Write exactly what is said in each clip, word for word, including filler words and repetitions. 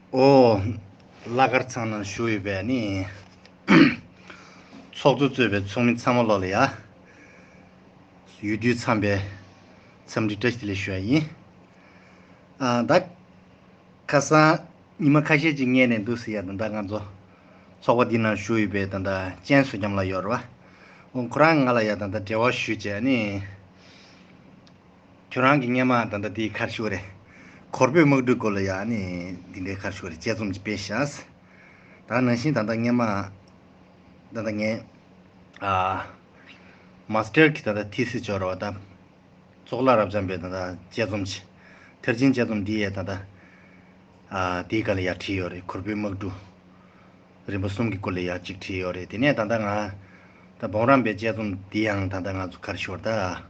ཨོ། བླ་སྒར་ཚང་ནང་བཞུགས་ཡོད་པའི་ནི། ཚོགས་གཙོ་གཙོས་པའི་ཚོགས་མི་ཚང་མ་ལོག་ལ་ཡ། ཡུལ་དུས་འཚམས་པའི་འཚམས་འདྲི་བཀྲ་ཤིས་བདེ་ལེགས་ཞུ་ཡ་ཡིན། ཨ་ད། ཁ་སང་ཉི་མ་ཁ་ཤས་ཅིག་སྔས་ནས་འདུག་ཟེར་ཡ་ད་ལྟ་ང་ཚོ་ཚོགས་པ་འདི་ནང་བཞུགས་ཡོད་པའི་ད་ལྟ་ཅན་བསོད་རྒྱམ་ལགས་ཡོད་རེད་བ། འོ་ཁོ་རང་ང་ལ་ཡ་ད་ལྟ་འབྲེལ་བ་ཞུས་བྱས་ནི། ཁྱོད་རང་གི་སྔས་མ་ད་ལྟ་དེའི་ག་རེ་ཞུ་དགོས་རེད། གོར་བོད་དམག་འཁྲུག་སྐོར་ལ་ཡ་ནི་འདི་འདྲའི་ག་རེ་ཞུ་དགོས་རེད། དཔྱད་རྩོམ་ཅིག་སྤེལ་ཤག་ད་ནང་བཞིན་ད་ལྟ་སྔས་མ་ད་ལྟ་ངས་ཨ་མ་སི་ཊར་གི་ད་ལྟ་ཐི་སི་སྦྱོར་བ་ད་ཙོག་ལ་རབ་འབྱམས་པའི་ད་ལྟ་དཔྱད་རྩོམ་ཅིག་མཐར་ཕྱིན་དཔྱད་རྩོམ་འདི་ཡས་ད་ལྟ་ཨ་དེའི་སྒང་ལ་ཡ་བྲིས་ཡོད་རེད། གོར་བོད་དམག་འཁྲུག་རིམ་པ་གསུམ་གྱི་སྐོར་ལ་ཡ་གཅིག་བྲིས་ཡོད་རེད། དེ་ནས་ད་ལྟ་ང་ད་སྦོམ་རམས་པའི་དཔྱད་རྩོམ་འདི་ཡང་ད་ལྟ་ང་ཚོ་ག་རེ་ཞུ་དགོས་རེད་ད།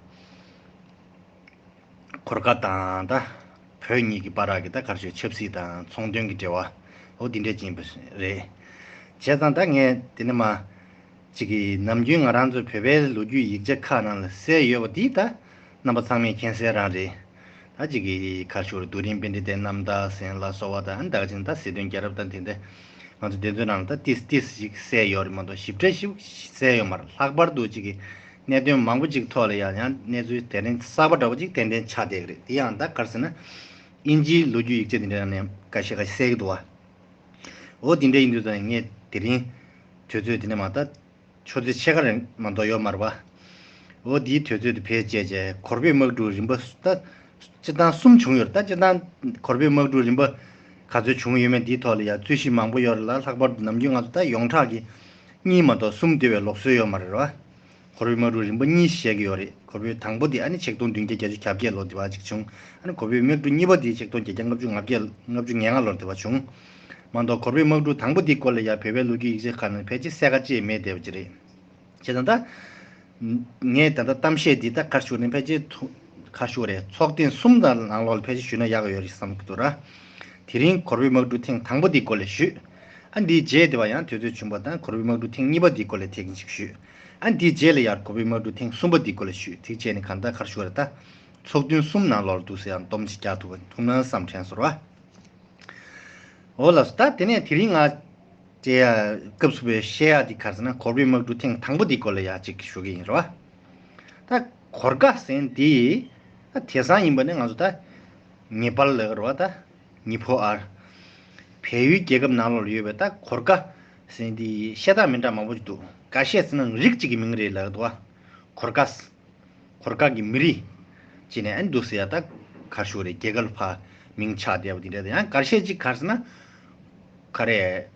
གོར་ཁ་དང་ད་བོད་གཉིས་ཀྱི་བར་གྱི་ད་ག་རེ་ཞུ་ཆབ་སྲིད་དང་ཚོང་དོན་གྱི་འབྲེལ་བ་འོ་འདི་འདྲས་ཅིག་ཡིན་པ་རེད། བྱས་ཙང་ད་ངས་དེ་ནས་མ་གཅིག་གི་ནམ་རྒྱུན་ང་རང་ཚོ་བོད་པའི་ལོ་རྒྱུས་ཡིག་ཆ་ཁག་ནང་ལ་གསལ་ཡོད་པ་འདི་ད་རྣམ་པ་ཚང་མས་མཁྱེན་གསལ་རང་རེད། ད་གཅིག་གི་ག་རེ་ཞུ་རྡོ་རིང་པཎྜི་ཏའི་རྣམ་ཐར་ཟེར་ལ་སོགས་པ་དང་ད་ག་ཅིག་ད་སྲིད་དོན་རྒྱལ་རབས་དང་དེ་འདྲ་ང་ཚོ་དེ་ཚོའི་ནང་ལ་ད་ཏིས་ཏིས་ཞིག་གསལ་ཡོད་རེད་མ་གཏོགས་ཞིབ་ཕྲ་ཞིག་གསལ་ཡོད་མ་རེད། ལྷག་པར་དུ་གཅིག་གི་གནད་དོན་མང་པོ་ཅིག་ཐོག་ལ་ཡང་ཡང་གནས་ཚུལ་དེ་རིང་གསར་པ་འདྲ་པོ་ཅིག་ཏན་ཏན་ཆགས་བསྡད་ཀྱི་རེད། དེ་ཡང་ད་ག་རེ་ཟེར་ན། དབྱིན་ཇིའི་ལོ་རྒྱུས་ཡིག་ཆ་དེ་འདྲ་ནས་འགའ་ཤས་འགའ་ཤས་གསལ་གྱི་འདུག་བ། འོ་དེ་འདྲ་ཡིན་དུས་ཙང་ངས་དེ་རིང་དུས་ཚོད་དེ་ནས་མ་ད་ཆུ་ཚོད་ཕྱེད་ཀ་རིང་མ་གཏོགས་ཡོད་མ་རེད་བ། འོ་དེའི་དུས་ཚོད་དེ་བེད་སྤྱད་བྱས་གོར་བོད་དམག་འཁྲུག་རིམ་པ་ད་སྤྱིར་བཏང་གསུམ་བྱུང་ཡོད་རེད། ད་སྤྱིར་བཏང་གོར་བོད་དམག་འཁྲུག་རིམ་པ་ག་ཚོད་བྱུང་ཡོད་མེད་དེའི་ཐོག་ལ་ཡང་རྩོད་གཞི་མང་པོ་ཡོད་རེད་ལ། ལྷག་པར་དུ་ནམ་རྒྱུན་ང་ཚོ་ད་ཡོངས་གྲགས་ཀྱི་གཉིས་མ་གཏོགས་གསུམ་དེ་བས་ལོགས་སྲོལ་ཡོད་མ་རེད་བ། གོར་བོད་དམག་འཁྲུག་རིམ་པ་གཉིས་བཤད་ཀྱི་ཡོད་རེད། གོར་བོད་དང་པོ་དེ་ཨ་ནི་ཆིག་སྟོང་བདུན་བརྒྱ་བརྒྱད་ཅུ་གྱ་བརྒྱད་ལོ་དེ་བ་ཅིག་བྱུང་། ཨ་ནི་གོར་བོད་དམག་འཁྲུག་གཉིས་པ་དེ་ཆིག་སྟོང་བརྒྱད་བརྒྱ་ལྔ་བཅུ་ང་བརྒྱད་ལྔ་བཅུ་ང་ལྔ་ལོར་དེ་བ་བྱུང་། མ་གཏོགས་གོར་བོད་དམག་འཁྲུག་དང་པོ་དེའི་སྐོར་ལ་ཡང་བོད་པའི་ལོ་རྒྱུས་ཡིག་ཆ་ཁག་ནང་ཕལ་ཆེར་གསལ་ཁ་ཅིག་མེད་བསྡད་པ་ཅིག་རེད། བྱས་ཙང་ད། ངས་ད་ལྟ་གཏམ་བཤད་འདི་ད་ག་རེ་ཞུ་ནས་ཕལ་ཆེར་ཐུ་ག་རེ་ཞུ་རེད། ཚོགས་ཐེངས་གསུམ་དང་ནང་ལོགས་ལ་ཕལ་ཆེར་ཞུས་ན་ཡག་གི་ཡོད་རེད་བསམ་གྱི་འདུག་ར། དེ་རིང་གོར་བོད་དམག་འཁྲུག་ཐེངས་དང་པོ་འདིའི་སྐོར་ལ་ཞུས། ཨ་འདིའི་རྗེས་དེ་བ་ཡང་དུས་ཚོད་བྱུང་བ་དང་གོར་བོད་དམག་འཁྲུག་ཐེངས་གཉིས་པ་འདིའི་སྐོར་ལ་ཐེངས་གཅིག་ཞུས། ཨ་འདིའི་རྗེས་ལ་ཡར་གོར་བོད་དམག་འཁྲུག་ཐེངས་གསུམ་པ་འདིའི་སྐོར་ལ་ཞུས། དེ་བྱས་ནས་གང་ལྟར་ག་རེ་ཞུ་རེད་ད། ཚོགས་ཐུན་གསུམ་ནང་ལོགས་ལ་འདུག་ཟེར་ཡང་སྡོམ་ཅིག་རྒྱག་ཐུབ་པ་ཐུབ་ན་བསམ་དྲན་སོང་ར། འོ་ལགས་སོ། ད་དེ་ནས་དེ་རིང་ང་དེ་ཡ་སྐབས་སུ་བའི་བཤད་ཡག་འདི་ག་རེ་ཟེར་ན་གོར་བོད་དམག་འཁྲུག་ཐེངས་དང་པོ་འདིའི་སྐོར་ལ་ཡ་གཅིག་ཞུ་གི་ཡིན་རེད་བ། ད་གོར་ཁ་ཟེར་འདི་ད་དེང་སང་ཡིན་པ་ནི་ང་ཚོ་ད་ཉེ་པར་ལབ་ཀྱི་རེད་བ། ད་ཉི་ཕོ་ཨར་བལ་ཡུལ་རྒྱལ་ཁབ་ནང་ལོགས་ལ་ཡོད་པའི་ད་གོར་ཁ་ཟེར་འདི་བཤད་སྟངས་མི་འདྲ་མང་པོ་ཞིག་འདུག་འགའ་ཤས་ཟེར་ན་རིགས་གཅིག་གི་མིང་རེད་ལབ་ཀྱི་འདུག་བ། གོར་ཁ། གོར་ཁ་གི་མི་རིགས་ཅིག་ནས་ཨ་ནི་འདུག་ཟེར་ཡ་ད་ག་རེ་ཞུ་རེད། རྒྱལ་ཁབ་ལ་ཕར་མིང་ཆགས་བསྡད་པ་དེ་འདྲ་དང་ཡང་འགའ་ཤས་ཅིག་ག་རེ་ཟེར་ན། ག་རེ།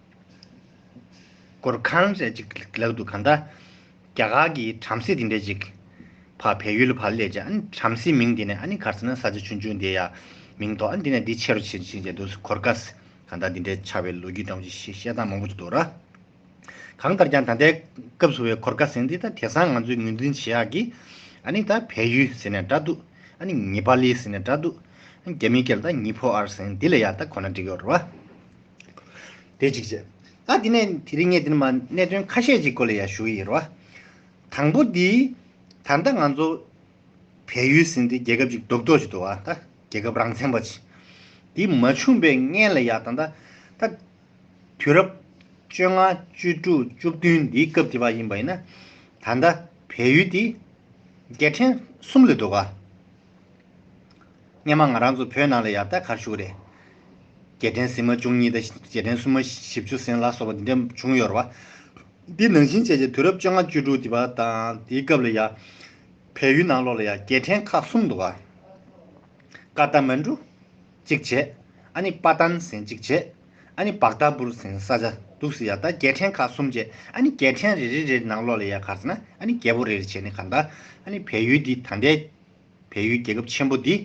གོར་ཁན་ཟེར་ཅིག་ལབ་འདུག་གང་ལྟར་རྒྱ་གར་གྱི་བྲམ་ཟེ་དེ་འདྲ་ཅིག་ཕར་བལ་ཡུལ་ལ་ཕར་སླེབས་བྱས་ཨ་ནི་བྲམ་ཟེའི་མིང་དེ་ནས་ཨ་ནི་ག་རེ་ཟེར་ན་ས་ཆ་ཆུང་ཆུང་དེ་ཡ་མིང་ཐོགས་ཨ་ནི་དེ་ནས་འདི་ཆེ་རུ་ཕྱིན་ཕྱིན་བྱས་འདུག་གོར་ཁ་ཟེར་གང་ལྟར་དེ་འདྲ་ཆགས་པའི་ལོ་རྒྱུས་འདྲ་བོ་ཅིག་བཤད་སྟངས་མང་པོ་ཅིག་འདུག་ར། གང་ལྟར་ཀྱང་ད་ལྟའི་སྐབས་སུ་བའི་གོར་ཁ་ཟེར་འདི་ད་དེང་སང་ང་ཚོས་ངོས་འཛིན་བྱེད་ཡག་གི་ཨ་ནི་ད་བལ་ཡུལ་ཟེར་ནས་འདྲ་འདུག་ཨ་ནི་ཉི་པ་ལི་ཟེར་ནས་འདྲ་འདུག་ཨ་ནི་རྒྱ་མིའི་སྐད་ལ་ད་ཉི་ཕོ་ཨར་ཟེར་འདི་ལ་ཡག་ད་གོ་ན་འགྲིག་ཡོད་རེད་བ། དེ་གཅིག་བྱས། ད་དེ་ནས་དེ་རིང་ངས་དེ་ནས་མ་གནད་དོན་ཁ་ཤས་ཅིག་སྐོར་ལ་ཡག་ཞུ་གི་ཡིན་རེད་བ། དང་པོ་འདི་ད་ལྟ་ང་ཚོ་བལ་ཡུལ་ཟེར་འདི་རྒྱལ་ཁབ་ཅིག་རྡོག་རྡོག་ཅིག་འདུག་བ། ད་རྒྱལ་ཁབ་རང་བཙན་པ་ཅིག་འདི་མ་བྱུང་བའི་སྔན་ལ་ཡག་ད་ད་ད། དུས་རབས་བཅོ་ལྔ་བཅུ་དྲུག་བཅུ་བདུན་འདིའི་སྐབས་དེ་བ་ཡིན་པ་ཡིན་ན། ད་ལྟ་བལ་ཡུལ་འདི་རྒྱལ་ཕྲན་གསུམ་ལ་འདུག་ག་སྔན་མ་ང་རང་ཚོ་བོད་ནང་ལ་ཡག་ད་ག་རེ་ཞུ་གི་རེད། རྒྱལ་ཕྲན་ཟེར་མ་བཅུ་གཉིས་དང་རྒྱལ་ཕྲན་སུམ་མ་བཞི་བཅུ་ཟེར་ལ་སོགས་པ་འདི་འདྲ་བྱུང་ཡོད་རེད་བ། འདི་ནང་བཞིན་བྱས་བྱས་དུས་རབས་བཅོ་ལྔ་བཅུ་དྲུག་དེ་བ་དང་དེའི་སྐབས་ལ་ཡག་བལ་ཡུལ་ནང་ལོགས་ལ་ཡག་རྒྱལ་ཕྲན་ཁག་གསུམ་འདུག་ག་ཀ་ཏ་མན་གྲུ། གཅིག་བྱས། ཨ་ནི་པ་ཏན་ཟེར་གཅིག་བྱས། ཨ་ནི་བག་ཏ་པུར་ཟེར་ས་ཆ་འདུག་ཟེར་ཡ་ད་རྒྱལ་ཕྲན་ཁག་གསུམ་བྱས། ཨ་ནི་རྒྱལ་ཕྲན་རེ་རེ་རེ་ནང་ལོགས་ལ་ཡ་ག་རེ་ཟེར་ན་ཨ་ནི་རྒྱལ་པོ་རེ་རེ་བྱས་ནས་གང་ལྟར་ཨ་ནི་བལ་ཡུལ་འདི་ད་ལྟའི་བལ་ཡུལ་རྒྱལ་ཁབ་ཆེན་པོ་འདི།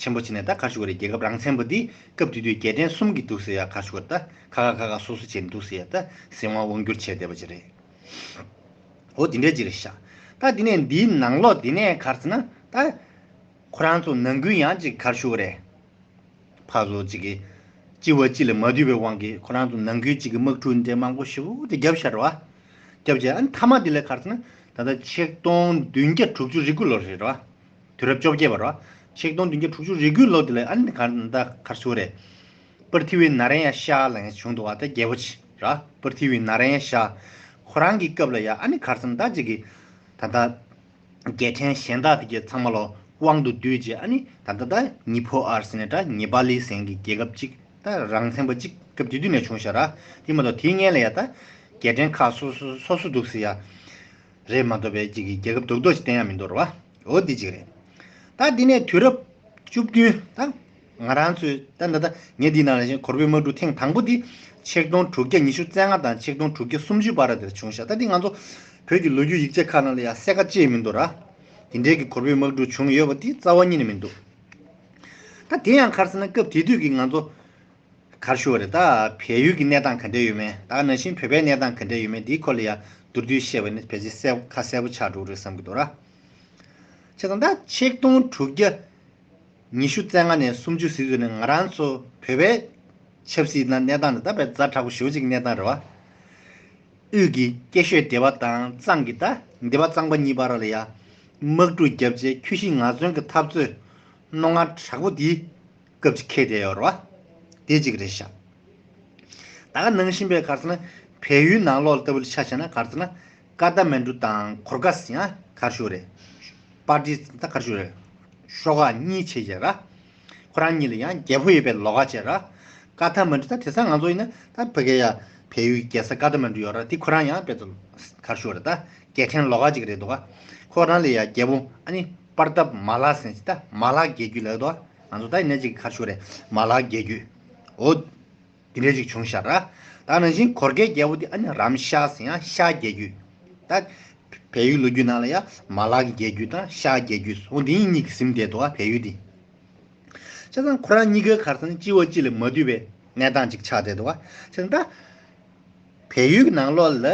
ཆེན་པོ་བྱས་ནས་ད་ག་རེ་ཞུ་དགོས་རེད། རྒྱལ་ཁབ་རང་བཙན་པ་འདི་སྐབས་དེ་དུས་རྒྱལ་ཕྲན་གསུམ་གྱི་འདུག་ཟེར་ཡ་ག་རེ་ཞུ་དགོས་རེད། ད་ཁ་ཁ་ཁ་ཁ་སོ་སོ་བྱས་ནས་འདུག་ཟེར་ཡ་ད་སྲིད་དབང་དབང་བསྒྱུར་བྱས་བསྡད་པ་ཅིག་རེད། འོ་འདི་འདྲས་ཅིག་རེད་ཤག་ད་འདི་ནས་འདིའི་ནང་ལོགས་འདི་ནས་ག་རེ་ཟེར་ན་ད། ཁོ་རང་ཚོ་ནང་ཁུལ་ཡང་ཅིག་ག་རེ་ཞུ་དགོས་རེད། ཕར་ཚུར་ཅིག་གིས་གཅིག་བ་གཅིག་ལ་མ་འདུས་པའི་དབང་གིས་ཁོ་རང་ཚོ་ནང་ཁུལ་གཅིག་གི་དམག་འཁྲུག་འདྲ་མང་པོ་ཞེ་པོ་དེ་བརྒྱབ་ཤར་བ། བརྒྱབ་རྗེས་ཨ་ནི་མཐའ་མ་དེ་ལ་ག་རེ་ཟེར་ན་ད་ལྟ་ཆིག་སྟོང་བདུན་བརྒྱ་དྲུག་ཅུ་རེ་དགུ་ལོ་རེད་བ། དུས་རབས་བཅོ་བརྒྱད་པ་རེད་བ། ཆིག་སྟོང་བདུན་བརྒྱ་དྲུག་ཅུ་རེ་དགུ་ལོ་དེ་ལ་ཨ་ནི་ག་རེ་ད་ག་རེ་ཞུ་དགོས་རེད། པིར་ཐི་ཝི་ན་ར་ཡན་ཤཱ་ལབ་མཁན་བྱུང་འདུག་བ། ད་རྒྱལ་པོ་ཅིག་ར། པིར་ཐི་ཝི་ན་ར་ཡན་ཤཱ། ཁོ་རང་གི་སྐབས་ལ་ཡ་ཨ་ནི་ག་རེ་ཟེར་ན་ད་ཅིག་གི་ད་ལྟ་རྒྱལ་ཕྲན་གཞན་དག་དེ་གའི་ཚང་མ་ལོ་དབང་དུ་བསྡུས་རྗེས་ཨ་ནི་ད་ལྟ་ད་ཉི་ཕོ་ཨར་ཟེར་ནས་ད་ཉི་པ་ལི་ཟེར་མཁན་གྱི་རྒྱལ་ཁབ་ཅིག་ད་རང་མཚན་པ་ཅིག་སྐབས་དེ་དུས་ནས་བྱུང་ཤག་ར། དེ་མ་གཏོགས་དེའི་སྔོན་ལ་ཡ་ད་རྒྱལ་ཕྲན་ཁག་སོ་སོ་སོ་སོ་འདུག་ཟེར་ཡ། རེད་མ་གཏོགས་པའི་གཅིག་གི་རྒྱལ་ཁབ་རྡོག་རྡོག་ཅིག་བསྟན་ཡ་མི་འདུག་ར་བ། འོ་འདི་གཅིག་རེད། ད་འདི་ནས་དུས་རབས་བཅུ་བདུན་ད་ང་རང་ཚོའི་ད་ད་ད་ངས་འདི་ནང་ལ་བཞིན་གོར་བུའི་དམག་འཁྲུག་ཐེངས་དང་པོ་འདི་ཆིག་སྟོང་དྲུག་བརྒྱ་ཉི་ཤུ་རྩ་ལྔ་དང་ཆིག་སྟོང་དྲུག་བརྒྱ་སུམ་ཅུ་བར་དེར་བྱུང་ཤག་ད་འདི་ང་ཚོ་བོད་ཀྱི་ལོ་རྒྱུས་ཡིག་ཆ་ཁག་ནང་ལ་ཡང་གསལ་ཁ་ཅིག་མི་འདུག་ར། འདི་འདྲའི་གི་གོར་བུའི་དམག་འཁྲུག་བྱུང་ཡོད་པ་འདི་རྩ་བ་ཉིད་ནས་མི་འདུག་ད་དེ་ཡང་ག་རེ་ཟེར་ན་སྐབས་དེ་དུས་ཀྱི་ང་ཚོ་ག་རེ་ཞུ་བ་རེད། ད་བལ་ཡུལ་གྱི་གནས་སྟངས་ག་འདྲ་ཡོད་མེད། ད་ནང་བཞིན་བོད་པའི་གནས་སྟངས་ག་འདྲ་ཡོད་མེད་འདིའི་སྐོར་ལ་ཡང་མདོར་བསྡུས་བཤད་པ་ནི་ཕལ་ཆེར་གསལ་ཁ་གསལ་པོ་ཆགས་འགྲོ་གི་རེད་བསམ་གྱི་འདུག་ར། བྱས་ཙང་ད་ཆིག་སྟོང་དྲུག་བརྒྱ་ཉི་ཤུ་རྩ་ལྔ་ནས་སུམ་ཅུ་ཟིན་ཚོད་ནས་ང་རང་ཚོ་བོད་པའི་ཆབ་སྲིད་ནང་གནས་སྟངས་འདི་ད་དཔེ་ཛ་དྲག་པོ་ཞེ་པོ་ཅིག་གནས་སྟངས་རེད་བ། དབུས་ཀྱི་སྐྱེ་ཤོད་སྡེ་པ་དང་གཙང་གི་ད་སྡེ་པ་གཙང་པ་གཉིས་བར་ལ་ཡ་དམག་འཁྲུག་བརྒྱབ་རྗེས་ཁྱོད་ཤི་ང་གསོན་གྱི་འཐབ་རྩོད་རྣོ་ངར་དྲག་པོ་འདི་སྐབས་ཅིག་འཁེལ་བསྡད་ཡོད་རེད་བ། དེ་གཅིག་རེད་ཤག་ད་ག་ནང་བཞིན་པའི་ག་རེ་ཟེར་ན་བལ་ཡུལ་ནང་ལོགས་ལ་ལྟ་བུ་ཆ་བཞག་ན་ག་རེ་ཟེར་ན་ཀ་ཐ་མན་གྲུ་དང་གོར་ཁ་ཟེར་ཡང་ག་རེ་ཞུ་རེད། པར་ཏི་ད་ག་རེ་ཞུ་རེད། ཤོག་ཁག་གཉིས་བྱས་བྱས་ར། ཁོ་རང་གཉིས་ལ་ཡང་རྒྱལ་པོ་ཡོད་པའི་ལོགས་ཀ་བྱས་ར། ཀ་ཐ་མན་གྲུ་ད་དེང་སང་ང་ཚོ་ཡིན་ན་ད་ཕ་གི་ཡ་བལ་ཡུལ་རྒྱལ་ས་ཀ་ཐ་མན་གྲུ་ཡོད་ར། དེ་ཁོ་རང་ཡང་དཔེ་ཚོ་ག་རེ་ཞུ་རེད། ད་རྒྱལ་ཕྲན་ལོགས་ཀ་ཅིག་རེད་འདུག་ག་ཁོ་རང་ལ་ཡ་རྒྱལ་པོ་ཨ་ནི་པར་ཏབ་མ་ལ་ཟེར་ཅིག་ད་མ་ལ་རྒྱལ་རྒྱུད་ལབ་འདུག་ང་ཚོ་ད་ཡིན་ན་ཅིག་ག་རེ་ཞུ་རེད། མ་ལ་རྒྱལ་རྒྱུད། འོ། དེ་འདྲ་ཅིག་བྱུང་ཤག་ར། ད་ནང་བཞིན་གོར་ཁའི་རྒྱལ་པོ་དེ་ཨ་ནི་རམ་ཤ་ཟེར་ཡང་ཤ་རྒྱལ་རྒྱུད། ད་བལ་ཡུལ་ལོ་རྒྱུས་ནང་ལ་ཡང་མ་ལག་གི་རྒྱལ་རྒྱུད་དང་ཤ་རྒྱལ་རྒྱུད་འོ་འདི་གཉིས་ཀྱིས་ཟིན་བསྡད་འདུག་ག་བལ་ཡུལ་འདི། བྱས་ཙང་ཁོ་རང་གཉིས་ཀའི་ག་རེ་ཟེར་ན་གཅིག་བ་གཅིག་ལས་མ་འདུས་པའི་གནས་སྟངས་ཅིག་ཆགས་བསྡད་འདུག་ག་བྱས་ཙང་ད་བལ་ཡུལ་གྱི་ནང་ལོགས་ལ་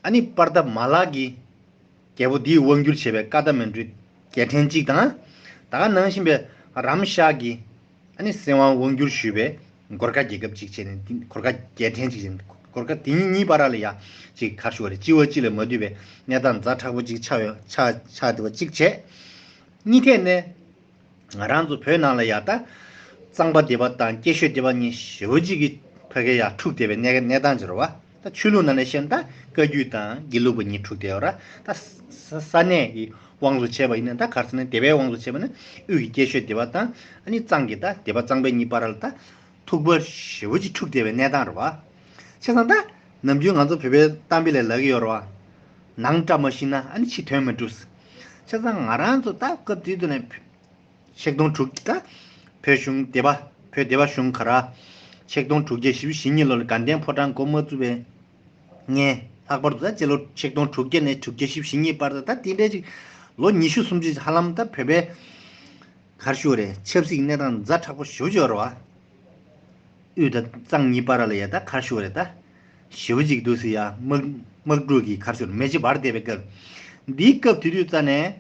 ཨ་ནི་པར་ད་མ་ལག་གི་རྒྱལ་པོ་འདིས་དབང་བསྒྱུར་བྱས་པའི་ཀ་ཐ་མན་གྲུའི་རྒྱལ་ཕྲན་གཅིག་དང་། ད་ག་ནང་བཞིན་པའི་རམ་ཤ་གི་ཨ་ནི་སྲིད་དབང་དབང་བསྒྱུར་ཞུས་པའི་གོར་ཁ་རྒྱལ་ཁབ་གཅིག་བྱས་ནས་འདི་གོར་ཁ་རྒྱལ་ཕྲན་གཅིག་བྱས་ནས་གོར་ཁ་དེ་གཉིས་གཉིས་བར་ལ་ཡ་གཅིག་ག་རེ་ཞུ་བ་རེད། གཅིག་བ་གཅིག་ལས་མ་འདུས་པའི་གནས་སྟངས་ཛ་དྲག་པོ་གཅིག་ཆགས་ཡོད་ཆགས་ཆགས་བསྡད་པ་གཅིག་བྱས། གཉིས་ཐད་ནས་ང་རང་ཚོ་བོད་ནང་ལ་ཡ་ད་གཙང་པ་སྡེ་པ་དང་སྐྱེ་ཤོད་སྡེ་པ་གཉིས་ཞེ་པོ་གཅིག་གི་ཕ་གི་ཡ་འཁྲུག་བསྡད་པའི་གནས་གནས་སྟངས་ཅིག་རེད་བ། ད་ཆོས་ལུགས་ནང་ནས་བཤད་ན་ད་བཀའ་བརྒྱུད་དང་དགེ་ལུགས་པ་གཉིས་འཁྲུག་བསྡད་ཡོད་ར། ད་ས་ས་གནས་ཀྱི་དབང་དུ་བྱས་པ་ཡིན་ན་ད་ག་རེ་ཟེར་ན་སྡེ་པའི་དབང་དུ་བྱས་པ་ན་དབུས་ཀྱི་སྐྱེ་ཤོད་སྡེ་པ་དང་ཨ་ནི་གཙང་གི་ད་སྡེ་པ་གཙང་པའི་གཉིས་བར་ལ་ད་ཐུག་པ་ཞེ་པོ་ཅིག་འཁྲུག་བསྡད་པའི་གནས་སྟངས་རེད་བ། བྱས་ཙང་ད་ནམ་རྒྱུན་ང་ཚོ་བོད་པའི་གཏམ་དཔེ་ལ་ལབ་ཀྱི་ཡོད་རེད་བ། ནང་བཀྲ་མ་ཤིས་ན་ཨ་ནི་ཕྱི་དོན་མི་འགྲུབ། བྱས་ཙང་ང་རང་ཚོ་ད་སྐབས་དེ་དུས་ནས་ཆིག་སྟོང་དྲུག་ད་བོད་གཞུང་སྡེ་པ་བོད་སྡེ་པ་གཞུང་ག་ར། ཆིག་སྟོང་དྲུག་བརྒྱ་བཞི་བཅུ་ཞེ་གཉིས་ལོ་ལ་དགའ་ལྡན་ཕོ་བྲང་འགོ་མ་བཙུགས་པའི་སྔོན་ལྷག་པར་དུ་ད་སྤྱི་ལོ་ཆིག་སྟོང་དྲུག་བརྒྱ་ནས་དྲུག་བརྒྱ་བཞི་བཅུ་ཞེ་གཉིས་བར་དུ་ད་དེ་འདྲའི་ཅིག་ལོ་ཉི་ཤུ་སུམ་ཅུ་ཧ་ལམ་ད་བོད་པའི་ག་རེ་ཞུ་རེད། ཆབ་སྲིད་ཀྱི་གནས་སྟངས་ཛ་དྲག་པོ་ཞེ་པོ་ཅིག་ཡོད་རེད་བ། དབུས་དང་གཙང་གཉིས་བར་ལ་ཡ་ད་ག་རེ་ཞུ་རེད། ད་ཞེ་པོ་ཅིག་འདུག་ཟེར་ཡ་དམག་དམག་འཁྲུག་གི་ག་རེ་ཞུ་རེད། མེ་ལྕེ་འབར་བསྡད་པའི་སྐབས། འདིའི་སྐབས་དེ་དུས་རྩ་ནས་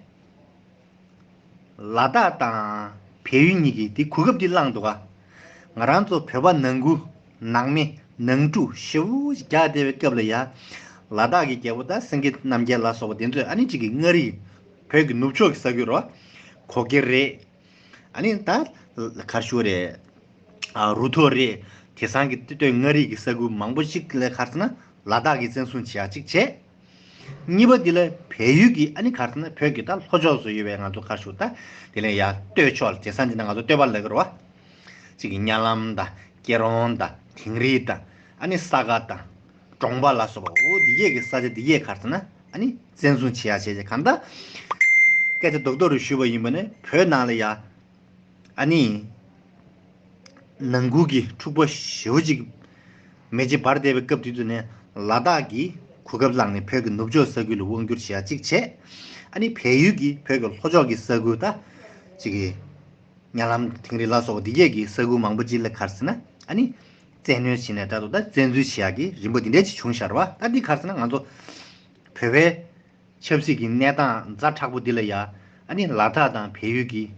ལ་དྭགས་དང་བལ་ཡུལ་གཉིས་ཀྱིས་འདི་གོ་སྐབས་འདི་བླངས་འདུག་ག་ང་རང་ཚོ་བོད་པ་ནང་ཁུལ་ནང་མི་ནང་འཁྲུག་ཞེ་པོ་ཅིག་རྒྱག་བསྡད་པའི་སྐབས་ལ་ཡ། ལ་དྭགས་ཀྱི་རྒྱལ་པོ་ད་སེང་གེ་རྣམ་རྒྱལ་ལ་སོགས་པ་དེ་ཚོས་ཨ་ནི་གཅིག་གི་མངའ་རིས་བོད་ཀྱི་ནུབ་ཕྱོགས་ཀྱི་ས་ཁུལ་རོ། གོ་གེ་རེད། ཨ་ནི་ད་ག་རེ་ཞུ་རེད། ཨ་རུ་ཐོག་རེད། དེང་སང་གི་སྟོད་མངའ་རིས་ཀྱི་ས་ཁུལ་མང་པོ་ཞིག་ལ་ག་རེ་ཟེར་ན་ལ་དྭགས་ཀྱིས་བཙན་བཟུང་བྱེད་ཡ་གཅིག་བྱས། གཉིས་པ་འདི་ལ་བལ་ཡུལ་གྱི་ཨ་ནི་ག་རེ་ཟེར་ན་བོད་ཀྱི་ད་ལྷོ་ཕྱོགས་སུ་ཡོད་པའི་ང་ཚོ་ག་རེ་ཞུ་ད་དེ་ལ་ཡ་སྟོད་ཕྱོགས་ལ་དེང་སང་འདི་ན་ང་ཚོ་སྟོད་པ་ལབ་ཀྱི་རེད་བ། གཅིག་གི་གཉའ་ལམ་དང་སྐྱིད་རོང་དང་དིང་རི་དང་ཨ་ནི་ས་དགའ་དང་གྲོང་པ་ལ་སོགས་པ་འོ་འདི་གས་ཀྱི་ས་ཆ་འདི་གས་ག་རེ་ཟེར་ན་ཨ་ནི་བཙན་བཟུང་བྱེད་ཡ་བྱས་བྱས་གང་ལྟར་སྐད་ཆ་རྡོག་རྡོག་རེ་ཞུས་པ་ཡིན་པ་ནི་བོད་ནང་ལ་ཡ་ཨ་ནི་ནང་ཁུལ་གྱི་འཁྲུག་པ་ཞེ་པོ་ཅིག་མེ་ལྕེ་འབར་བསྡད་པའི་སྐབས་དེ་དུས་ནས་ལ་དྭགས་ཀྱིས་གོ་སྐབས་བླངས་ནས་བོད་ཀྱི་ནུབ་ཕྱོགས་ས་ཁུལ་ལ་དབང་བསྒྱུར་བྱེད་ཡ་གཅིག་བྱས། ཨ་ནི་བལ་ཡུལ་གྱིས་བོད་ཀྱི་ལྷོ་ཕྱོགས་ཀྱི་ས་ཁུལ་ད་གཅིག་གི་གཉའ་ལམ་དིང་རི་ལ་སོགས་པ་འདི་གས་ཀྱི་ས་ཁུལ་མང་པོ་ཅིག་ལ་ག་རེ་ཟེར་ན་ཨ་ནི་བཙན་གནོན་བྱས་ནས་ད་དུང་ད་བཙན་འཛུལ་བྱེད་ཡག་གི་རིམ་པ་འདི་འདྲས་ཅིག་བྱུང་ཤག་རེད་བ། ད་འདི་ག་རེ་ཟེར་ན་ང་ཚོ་བོད་པའི་ཆབ་སྲིད་ཀྱི་གནས་སྟངས་ཛ་དྲག་པོ་འདི་ལ་ཡ་ཨ་ནི་ལ་དྭགས་དང་བལ་ཡུལ་གྱིས་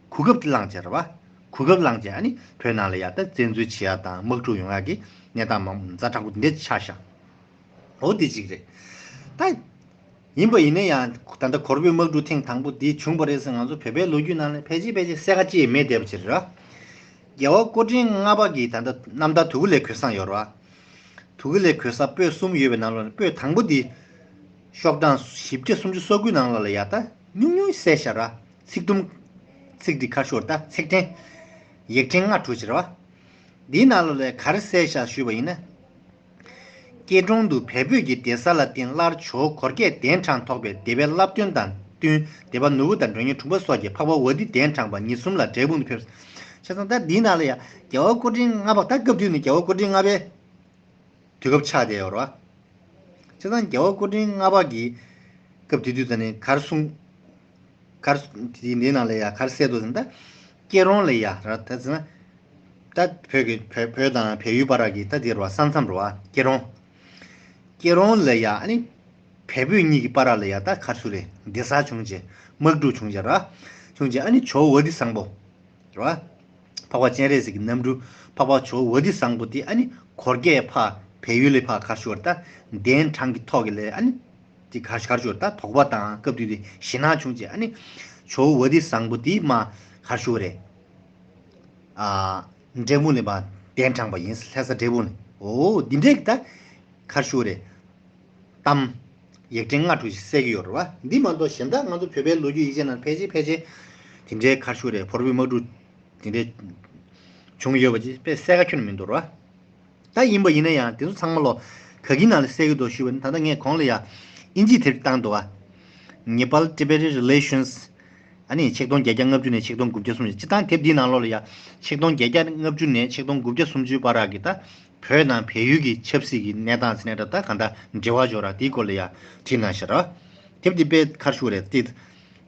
གོ་སྐབས་འདི་བླངས་བྱས་རེད་བ། གོ་སྐབས་བླངས་བྱས་ཨ་ནི་བོད་ནང་ལ་ཡ་ད་བཙན་འཛུལ་བྱེད་ཡག་དང་དམག་འཁྲུག་ཡོང་ཡག་གི་གནས་སྟངས་མང་ཛ་དྲག་པོ་འདི་འདྲས་ཅིག་ཆགས་ཤག་འོ་དེ་གཅིག་རེད། ད་ཡིན་པ་ཡིན་ན་ཡང་ད་ལྟ་གོར་བུའི་དམག་འཁྲུག་ཐེངས་དང་པོ་འདི་བྱུང་བ་རེད་ཟེར་ང་ཚོ་བོད་པའི་ལོ་རྒྱུས་ནང་ལ་ཕལ་ཆེར་ཕལ་ཆེར་གསལ་ཁ་ཅིག་མེད་བསྡད་པ་ཅིག་རེད། རྒྱལ་བ་སྐུ་ཕྲེང་ལྔ་པ་གི་ད་ལྟ་རྣམ་ཐར་དུ་ཀུ་ལའི་གོས་བཟང་ཡོད་རེད་བ། དུ་ཀུ་ལའི་གོས་བཟང་པོད་གསུམ་ཡོད་པའི་ནང་ལོགས་ནས་པོད་དང་པོ་འདི་ཤོག་གྲངས་བཞི་བརྒྱ་སུམ་ཅུ་སོ་དགུའི་ནང་ལོགས་ལ་ཡ་ད་ཉུང་ཉུང་གསལ་བཞག་ར། ཚིག་དུམ། ཚིག་འདི་ཁ་ཤོར་ད་ཚིག་ཕྲེང་། ཡིག་ཕྲེང་ལྔ་དྲུག་ཅིག་རེད་བ། འདིའི་ནང་ལོགས་ལ་ག་རེ་གསལ་བཞག་ཞུས་པ་ཡིན་ན། སྐྱེ་གྲོང་དུ་བལ་པོའི་གི་སྡེ་གཟར་ལ་བརྟེན་སླར་ཇོ་བོ་གོར་ཁས་གདན་དྲངས་ཐོགས་པའི་སྡེ་པའི་བསླབ་སྟོན་དང་བསྟུན་སྡེ་པ་ནོར་བུ་དང་མགྲོན་གཉེར་དྲུང་པ་སོགས་ཀྱིས་འཕགས་པ་ཝ་ཏི་གདན་དྲངས་པ་ཉིན་གསུམ་ལ་འབྲས་སྤུངས་དུ་ཕེབས། བྱས་ཙང་ད་འདིའི་ནང་ལ་ཡ་རྒྱལ་བ་སྐུ་ཕྲེང་ལྔ་པ་ད་སྐབས་དུས་ནས་རྒྱལ་བ་སྐུ་ཕྲེང་ལྔ་པའི་དུས་སྐབས་ཆགས་བསྡད་ཡོད་རེད་བ། བྱས་ཙང་རྒྱལ་བ་སྐུ་ཕྲེང་ལྔ་པ་གི་སྐབས་དེ་དུས་ཙམ་ནས་ག་རེ་གསུངས། ག་རེ་དེ་འདི་ནང་ལ་ཡ་ག་རེ་གསལ་འདུག་ཟེར་ན་ད། སྐྱེ་རོང་ལ་ཡ་ར་ད་ཟེར་ན། ད་བོད་ཀྱི་བོད་བོད་དང་བལ་ཡུལ་བར་གྱི་ད་དེ་རེད་བ་ས་མཚམས་རེད་བ་སྐྱེ་རོང་། སྐྱེ་རོང་ལ་ཡ་ཨ་ནི། བལ་བོད་གཉིས་ཀྱི་བར་ལ་ཡ་ད་ག་རེ་ཟེར་རེད་སྡེ་གཟར་བྱུང་རྗེས་དམག་འཁྲུག་བྱུང་རྗེས་ར། བྱུང་རྗེས་ཨ་ནི་ཇོ་བོ་ཝ་ཏི་བཟང་པོ། རེད་བ། འཕགས་པ་སྤྱན་རས་གཟིགས་ཀྱི་རྣམ་སྤྲུལ་འཕགས་པ་ཇོ་བོ་ཝ་ཏི་བཟང་པོ་དེ་ཨ་ནི་གོར་ཁས་ཕར་བལ་ཡུལ་ལ་ཕར་ག་རེ་ཟེར་ད་གདན་དྲངས་ཀྱི་ཐོག་གི་ལས་ཨ་ནི་དེ་ག་རེ་ག་རེ་ཟེར་ད་དོགས་པ་དང་སྐབས་དུས་དེ་ཞེད་སྣང་བྱུང་རྗེས་ཨ་ནི་ཇོ་བོ་ཝ་ཏི་བཟང་པོ་དེ་མར་ག་རེ་ཟེར་རེད། ཨ། འབྲས་སྤུངས་ལ་ཕར་གདན་དྲངས་པ་ཡིན་ལྷ་ས་འབྲས་སྤུངས་ལ། འོ་འདི་འདྲའི་ད་ག་རེ་ཟེར་རེད། གཏམ། ཡིག་ཕྲེང་ལྔ་དྲུག་ཅིག་གསལ་གྱི་ཡོད་རེད་བ། འདི་མ་གཏོགས་གཞན་དག་ང་ཚོ་བོད་པའི་ལོ་རྒྱུས་ཡིག་ཆའི་ནང་ཕལ་ཆེར་ཕལ་ཆེར་དེ་འདྲའི་ག་རེ་ཟེར་རེད་བོར་བའི་དམག་འཁྲུག་དེ་འདྲའི་བྱུང་ཡོད་པ་ཅིག་དཔེ་གསལ་ཁ་ཁྱོན་ནས་མི་འདུག་རེད་བ། ད་ཡིན་པ་ཡིན་ན་ཡང་དེ་ཚོ་ཚང་མ་ལོ་ག་གི་ནང་ལ་གསལ་གྱི་འདུག་ཞུས་པ་ནི་ད་ལྟ་ངས་གོང་ལ་ཡ་ཨིན་ཇིའི་དེབ་བཏང་འདུག་བ། Nepal Tibet Relations ཨ་ནི་ཆིག་སྟོང་བརྒྱད་བརྒྱ་ལྔ་བཅུ་ནས་ཆིག་སྟོང་དགུ་བརྒྱ་སུམ་ཅུ། སྤྱིར་བཏང་དེབ་འདིའི་ནང་ལོགས་ལ་ཡ་ཆིག་སྟོང་བརྒྱད་བརྒྱ་ལྔ་བཅུ་ནས་ཆིག་སྟོང་དགུ་བརྒྱ་སུམ་ཅུའི་བར་གྱི་ད་བོད་དང་བལ་ཡུལ་གྱི་ཆབ་སྲིད་ཀྱི་གནས་སྟངས་ཟེར་ནས་འདྲ་ད་གང་ལྟར་འབྲེལ་བ་འཇོག་ར་དེའི་སྐོར་ལ་ཡ་བྲིས་གནང་ཤག་ར། དེབ་འདི་དཔེ་ག་རེ་ཟེར་རེད་དེ་སྐད་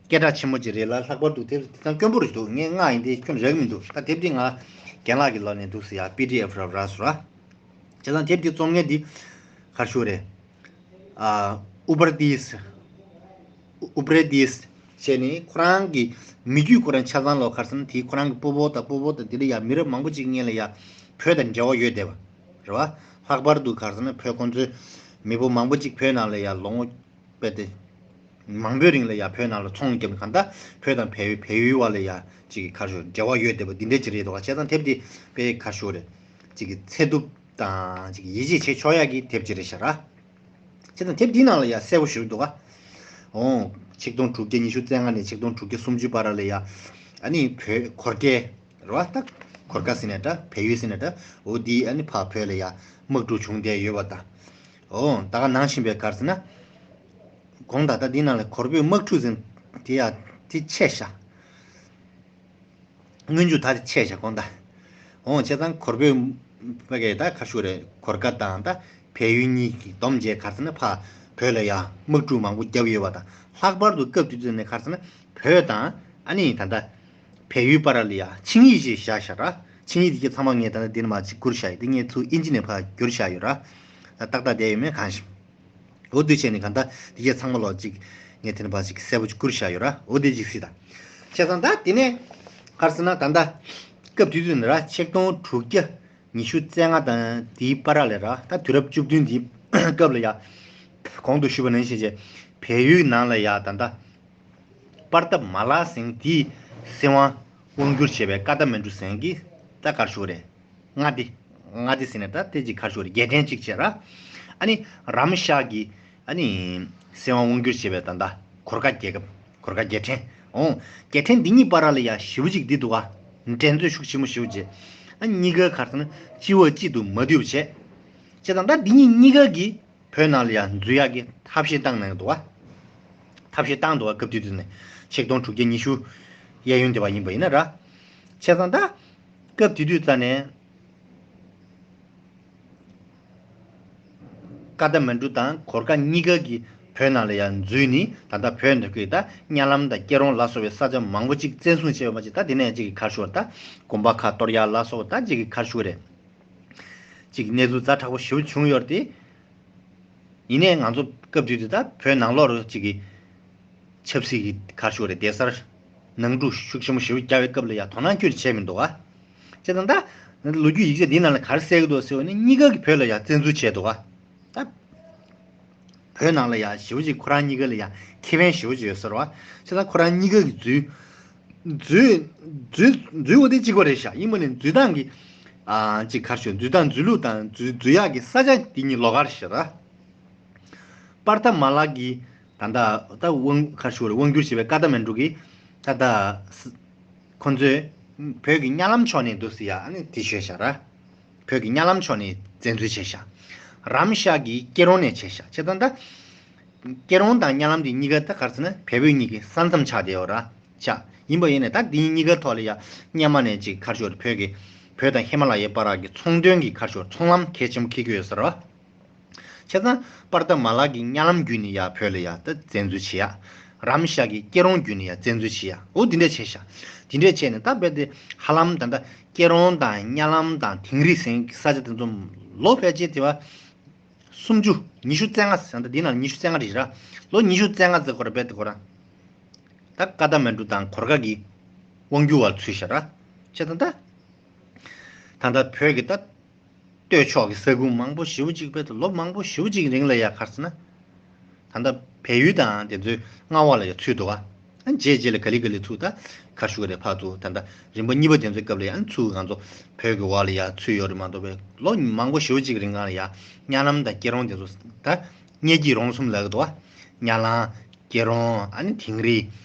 གྲགས་ཆེན་པོ་ཅིག་རེད་ལ་ལྷག་པར་དུ་དེབ་འདི་དང་དཀོན་པོ་རེད་འདུག་ངས་མངགས་ཡིན་དེ་ཁྱོན་རག་གི་མི་འདུག་ད་དེབ་འདི་ང་རྒན་ལགས་ཀྱི་ལག་ནས་འདུག་ཟེར་ཡ་པི་ཌི་ཨེཕ་རག་རག་སོང་ར། བྱས་ཙང་དེབ་འདི་རྩོམ་མཁན་འདི་ག་རེ་ཟེར་རེད། ཨ། ཨུ་པར་ཏིས། ཨུ་པར་ཏིས་བྱས་ནས་ཁོ་རང་གི་མི་རྒྱུད་ཁོ་རང་ཆ་ཚང་ལོ་ག་རེ་ཟེར་ན་དེ་ཁོ་རང་གི་སྤོ་བོ་དང་སྤོ་བོ་དང་དེ་འདྲ་ཡ་མི་རབས་མང་པོ་ཅིག་སྔོན་ལ་ཡ་བོད་དང་འབྲེལ་བ་ཡོད་བསྡད་པ་རེད་བ། ལྷག་པར་དུ་ག་རེ་ཟེར་ན་བོད་ཁོང་ཚོའི་མི་སྤོ་མང་པོ་ཅིག་བོད་ནང་ལ་ཡ་ལོ་ངོ་དཔེ་དེ། མང་པོའི་རིང་ལ་ཡ་བོད་ནང་ལ་ཚོང་བརྒྱབ་ནས་གང་ལྟར་བོད་དང་བལ་ཡུལ་བལ་ཡུལ་བར་ལ་ཡ་ཅིག་གི་ག་རེ་ཟེར་འབྲེལ་བ་ཡོད་བསྡད་པ་འདི་འདྲ་ཅིག་རེད་འདུག་བ། བྱས་ཙང་དེབ་འདི་དཔེ་ག་རེ་ཟེར་རེད། ཅིག་གི་ཚད་ཐུབ་དང་ཅིག་གི་ཡིད་ཆེས་བྱེད་ཆོག་ཡ་གི་དེབ་ཅིག་རེད་ཤག་ར། བྱས་ཙང་དེབ་འདིའི་ནང་ལ་ཡ་གསལ་པོ་ཞིག་འདུག་ག་འོ། ཆིག་སྟོང་དྲུག་བརྒྱ་ཉི་ཤུ་རྩ་ལྔ་ནས་ཆིག་སྟོང་དྲུག་བརྒྱ་སུམ་ཅུ་བར་ལ་ཡ། ཨ་ནི་བོད་གོར་ཁ་རེད་བ་ད། གོར་ཁ་ཟེར་ནས་འདྲ་བལ་ཡུལ་ཟེར་ནས་འདྲ་འོ་འདི་ཨ་ནི་ཕར་བོད་ལ་ཡ་དམག་འཁྲུག་བྱུང་བསྡད་ཡོད་པ་དང་། འོ་ད་ག་ནང་བཞིན་པའི་ག་རེ་ཟེར་ན། གོང་ད་ལྟ་འདི་ནང་ལ་གོར་བོད་དམག་འཁྲུག་ཟེར་དེ་ཡ་དེ་ཆད་ཤག་སྔོན་འཇུག་ད་དེ་ཆད་བཞག་གོང་ད། འོང་བྱས་ཙང་གོར་བོད་ཕ་གི་ད་ག་རེ་ཟེར་རེད་གོར་ཁ་དང་ད་བལ་ཡུལ་གཉིས་ཀྱི་བསྡོམས་བྱས་ག་རེ་ཟེར་ན་ཕ་བོད་ལ་ཡ་དམག་འཁྲུག་མང་པོ་བརྒྱབ་ཡོད་པ་དང་ལྷག་པར་དུ་སྐབས་དེ་དུས་ནས་ག་རེ་ཟེར་ན་བོད་དང་ཨ་ནི་ད་ལྟ་བལ་ཡུལ་བར་ལ་ཡ་ཆིངས་ཡིག་ཅིག་བཞག་བཞག་ར་ཆིངས་ཡིག་དེ་གྱད་ཚང་མ་ངས་ད་ལྟ་འདི་ནས་མར་ཅིག་བསྐུར་བཞག་ཡིན་དེ་ངས་ཚུར་ཨིན་ཇི་ནས་ཕར་བསྒྱུར་བཞག་ཡོད་ར་ད་ཏག་ཏག་བསྡད་ཡོད་མེད་གང་ཤེས། འོ་དེ་བྱས་ནས་གང་ལྟར་དེ་གྱད་ཚང་མ་ལོ་གཅིག་ངས་དེ་ནས་ཕར་ཅིག་གསལ་པོ་ཅིག་བསྐུར་བཞག་ཡོད་ར་འོ་དེ་ཅིག་སྲིད་དང་། བྱས་ཙང་ད་དེ་ནས་ག་རེ་ཟེར་ན་ད་ལྟ་སྐབས་དེ་དུས་ནས་ར་ཆིག་སྟོང་དྲུག་བརྒྱ་ཉི་ཤུ་རྩ་ལྔ་དང་དེའི་བར་ལ་ར་ད་དུས་རབས་བཅུ་བདུན་དེའི་སྐབས་ལ་ཡ་གོང་དུ་ཞུས་པ་ནང་བཞིན་བྱས་བལ་ཡུལ་ནང་ལ་ཡ་ད་ལྟ་པར་ཐབ་མ་ལག་ཟེར་དེའི་སྲིད་དབང་དབང་བསྒྱུར་བྱས་པའི་ཀ་ཐ་མན་གྲུ་ཟེར་གྱི་ད་ག་རེ་ཞུ་རེད། མངའ་སྡེ། མངའ་སྡེ་ཟེར་ནས་ད་དེ་ཅིག་ག་རེ་ཞུ་རེད་རྒྱལ་ཕྲན་གཅིག་བྱས་ར། ཨ་ནི་རམ་ཤག་གི་ཨ་ནི་སྲིད་དབང་དབང་བསྒྱུར་བྱས་པའི་ད་ལྟ་གོར་ཁ་རྒྱལ་ཁབ་གོར་ཁ་རྒྱལ་ཕྲན། འོང་རྒྱལ་ཕྲན་འདི་གཉིས་བར་ལ་ཡ་ཞེ་པོ་ཅིག་འདི་འདུག་ག་འགྲན་རྩོད་ཤུགས་ཆེན་པོ་ཞེ་པོ་བྱས། ཨ་གཉིས་ཀ་ག་རེ་ཟེར་ན་སྤྱི་བོ་གཅིག་ཏུ་མ་འདུས་པ་བྱས། བྱས་ཙང་ད་འདི་གཉིས་གཉིས་ཀ་གི་བོད་ནང་ལ་ཡང་འཛུལ་ཡག་གི་ཐབས་ཤེས་བཏང་གནང་གི་འདུག་བ། ཐབས་ཤེས་བཏང་འདུག་བ་སྐབས་དེ་དུས་ནས་ཆིག་སྟོང་དྲུག་བརྒྱ་ཉི་ཤུ་གཡས་གཡོན་དེ་བ་ཡིན་པ་ཡིན་ན་ར། བྱས་ཙང་ད་སྐབས་དེ་དུས་ཙ་ནས་ཀ་ཐ་མན་གྲུ་དང་གོར་ཁ་གཉིས་ཀ་གི་བོད་ནང་ལ་ཡང་འཛུལ་ནས་ད་ལྟ་བོད་འདི་གི་ད་གཉའ་ལམ་དང་སྐྱེ་རོང་ལ་སོགས་པའི་ས་ཆ་མང་པོ་ཅིག་བཙན་བཟུང་བྱས་པ་མ་གཏོགས་ད་དེ་ནས་ཅིག་གི་ག་རེ་ཞུ་བ་ད་གོམ་པ་ཁ་གཏོར་ཡག་ལ་སོགས་པ་ད་ཅིག་གི་ག་རེ་ཞུ་བ་རེད། ཅིག་གནས་ཚུལ་ཛ་དྲག་པོ་ཞེ་པོ་བྱུང་ཡོད་རེད་དེ། ཡིན་ནའི་ང་ཚོ་སྐབས་དུས་དེ་ད་བོད་ནང་ལོགས་རུ་ཅིག་གི་ཆབ་སྲིད་ཀྱི་ག་རེ་ཞུ་རེད་སྡེ་གསར་ནང་འཁྲུག་ཤུགས་ཆེན་པོ་ཞེ་པོ་བརྒྱབ་པའི་སྐབས་ལ་ཡང་དོ་སྣང་ཁྱོན་ནས་བྱས་མི་འདུག་ག་བྱས་ཙང་ད་ལོ་རྒྱུས་ཡིག་ཆ་འདི་ནང་ལ་ག་རེ་གསལ་གྱི་འདུག་ཟེར་བ་ནི་གཉིས་ཀ་གི་བོད་ལ་ཡང་བཙན་འཛུལ་བྱས་འདུག་ག་ད་བོད་ནང་ལ་ཡང་ཞེ་པོ་ཅིག་ཁོ་རང་གཉིས་ཀ་ལ་ཡང་ཁེ་ཕན་ཞེ་པོ་ཅིག་ཡོད་ཟེར་བ། བྱས་ཙང་ཁོ་རང་གཉིས་ཀ་གི་འཛུལ་ འཛུལ་འཛུལ་འཛུལ་འོ་དེ་གཅིག་པ་རེད་ཤག་ཡིན་པ་ནི་འཛུལ་སྟངས་ཀྱི་ཨ་ཅིག་གར་ཞོར་འཛུལ་སྟངས་འཛུལ་ལུགས་དང་འཛུལ་འཛུལ་ཡག་གི་ས་ཆ་དེ་གཉིས་ལོགས་ཀ་རེད་ཤག་ར། པར་ཐ་མ་ལག་གི་ད་ལྟ་ད་དབང་གར་ཞོར་དབང་བསྒྱུར་བྱས་པའི་ཀ་ཐ་མན་གྲུ་གི་ད་ལྟ་ཁོ་ཚོས་བོད་ཀྱི་གཉའ་ལམ་ཕྱོགས་ནས་འདུག་སེ་ཡ་ཨ་ནི་དེ་བཤད་ཤག་ར། བོད་ཀྱི་གཉའ་ལམ་ཕྱོགས་ནས་བཙན་འཛུལ་བྱས་ཤག་རམ་ཤག་གི་སྐྱེ་རོང་ནས་བྱས་ཤག་བྱས་ཙང་ད། སྐྱེ་རོང་དང་གཉའ་ལམ་དེ་གཉིས་ཀ་ད་གར་ཟེར་ན་བལ་བོད་གཉིས་ཀའི་ས་མཚམས་ཆགས་བསྡད་ཡོད་ར། ཆགས་ཡིན་པ་ཡིན་ནའི་ད་དེ་གཉིས་ཀ་ཐོག་ལ་ཡ་སྔོན་མ་ནས་ཅིག་གར་ཞོར་བོད་ཀྱི་བོད་དང་ཧི་མ་ལ་ཡའི་བར་གྱི་ཚོང་དོན་གྱི་གར་ཞོར་ཚོང་ལམ་གལ་ཆེན་པོ་འཁེལ་གྱི་ཡོད་ཟེར་བ། བྱས་ཙང་པར་ཐ་མ་ལག་གི་གཉའ་ལམ་བརྒྱུད་ནས་ཡ་བོད་ལ་ཡ་ད་བཙན་འཛུལ་བྱེད་ཡ། རམ་ཤག་གི་སྐྱེ་རོང་བརྒྱུད་ནས་ཡ་བཙན་འཛུལ་བྱེད་ཡ། འོ་དེ་འདྲས་བྱས་ཤག་དེ་འདྲས་བྱས་ནས་ད་རྦད་དེ་ཧ་ལམ་ད་ལྟ་སྐྱེ་རོང་དང་གཉའ་ལམ་དང་དིང་རི་ཟེར་ས་ཆ་དེ་ཚོ་ལོ་ཕལ་ཆེར་དེ་བ། སུམ་ཅུ། ཉི་ཤུ་རྩ་ལྔ་ཟེར་ད་འདི་ནང་ཉི་ཤུ་རྩ་ལྔ་རེད་ར། ལོ་ཉི་ཤུ་རྩ་ལྔ་ཙམ་འགོར་རྦད་དེ་འགོར་ར། ད་ཀ་ཐ་མན་གྲུ་དང་གོར་ཁ་གི་དབང་སྒྱུར་བར་ཚུད་ཤག་ར། བྱས་ཙང་ད། ད་ལྟ་བོད་ཀྱི་ད། སྟོད་ཕྱོགས་ཀྱི་ས་ཁུལ་མང་པོ་ཞེ་པོ་ཅིག་རྦད་དེ་ལོ་མང་པོ་ཞེ་པོ་ཅིག་རིང་ལ་ཡ་གར་ཟེར་ན། ད་ལྟ་བལ་ཡུལ་དང་དེ་ཚོའི་མངའ་འོག་ལ་ཡ་ཚུད་འདུག་ག་ཨ་རྗེས་རྗེས་ལ་ག་ལེ་ག་ལེ་ཚུར་ད་ག་ཞུ་གི་རེད། ཕར་ཚུར་ད་ལྟ་རིམ་པ་གཉིས་པ་དེ་ཚོའི་སྐབས་ལ་ཡང་ཚུར་ང་ཚོ་བོད་ཀྱི་འོག་ལ་ཡ་ཚུད་ཡོད་རེད་མ་གཏོགས་པའི་ལོ་མང་པོ་ཞེ་པོ་ཅིག་རིང་ལ་ཡ་གཉའ་ལམ་དང་སྐྱེ་རོང་དེ་ཚོ་ད་གཉའ་སྐྱིད་རོང་གསུམ་ལབ་ཀྱི་འདུག་ག་གཉའ་ལམ་སྐྱེ་རོང་ཨ་ནི་དིང་རི་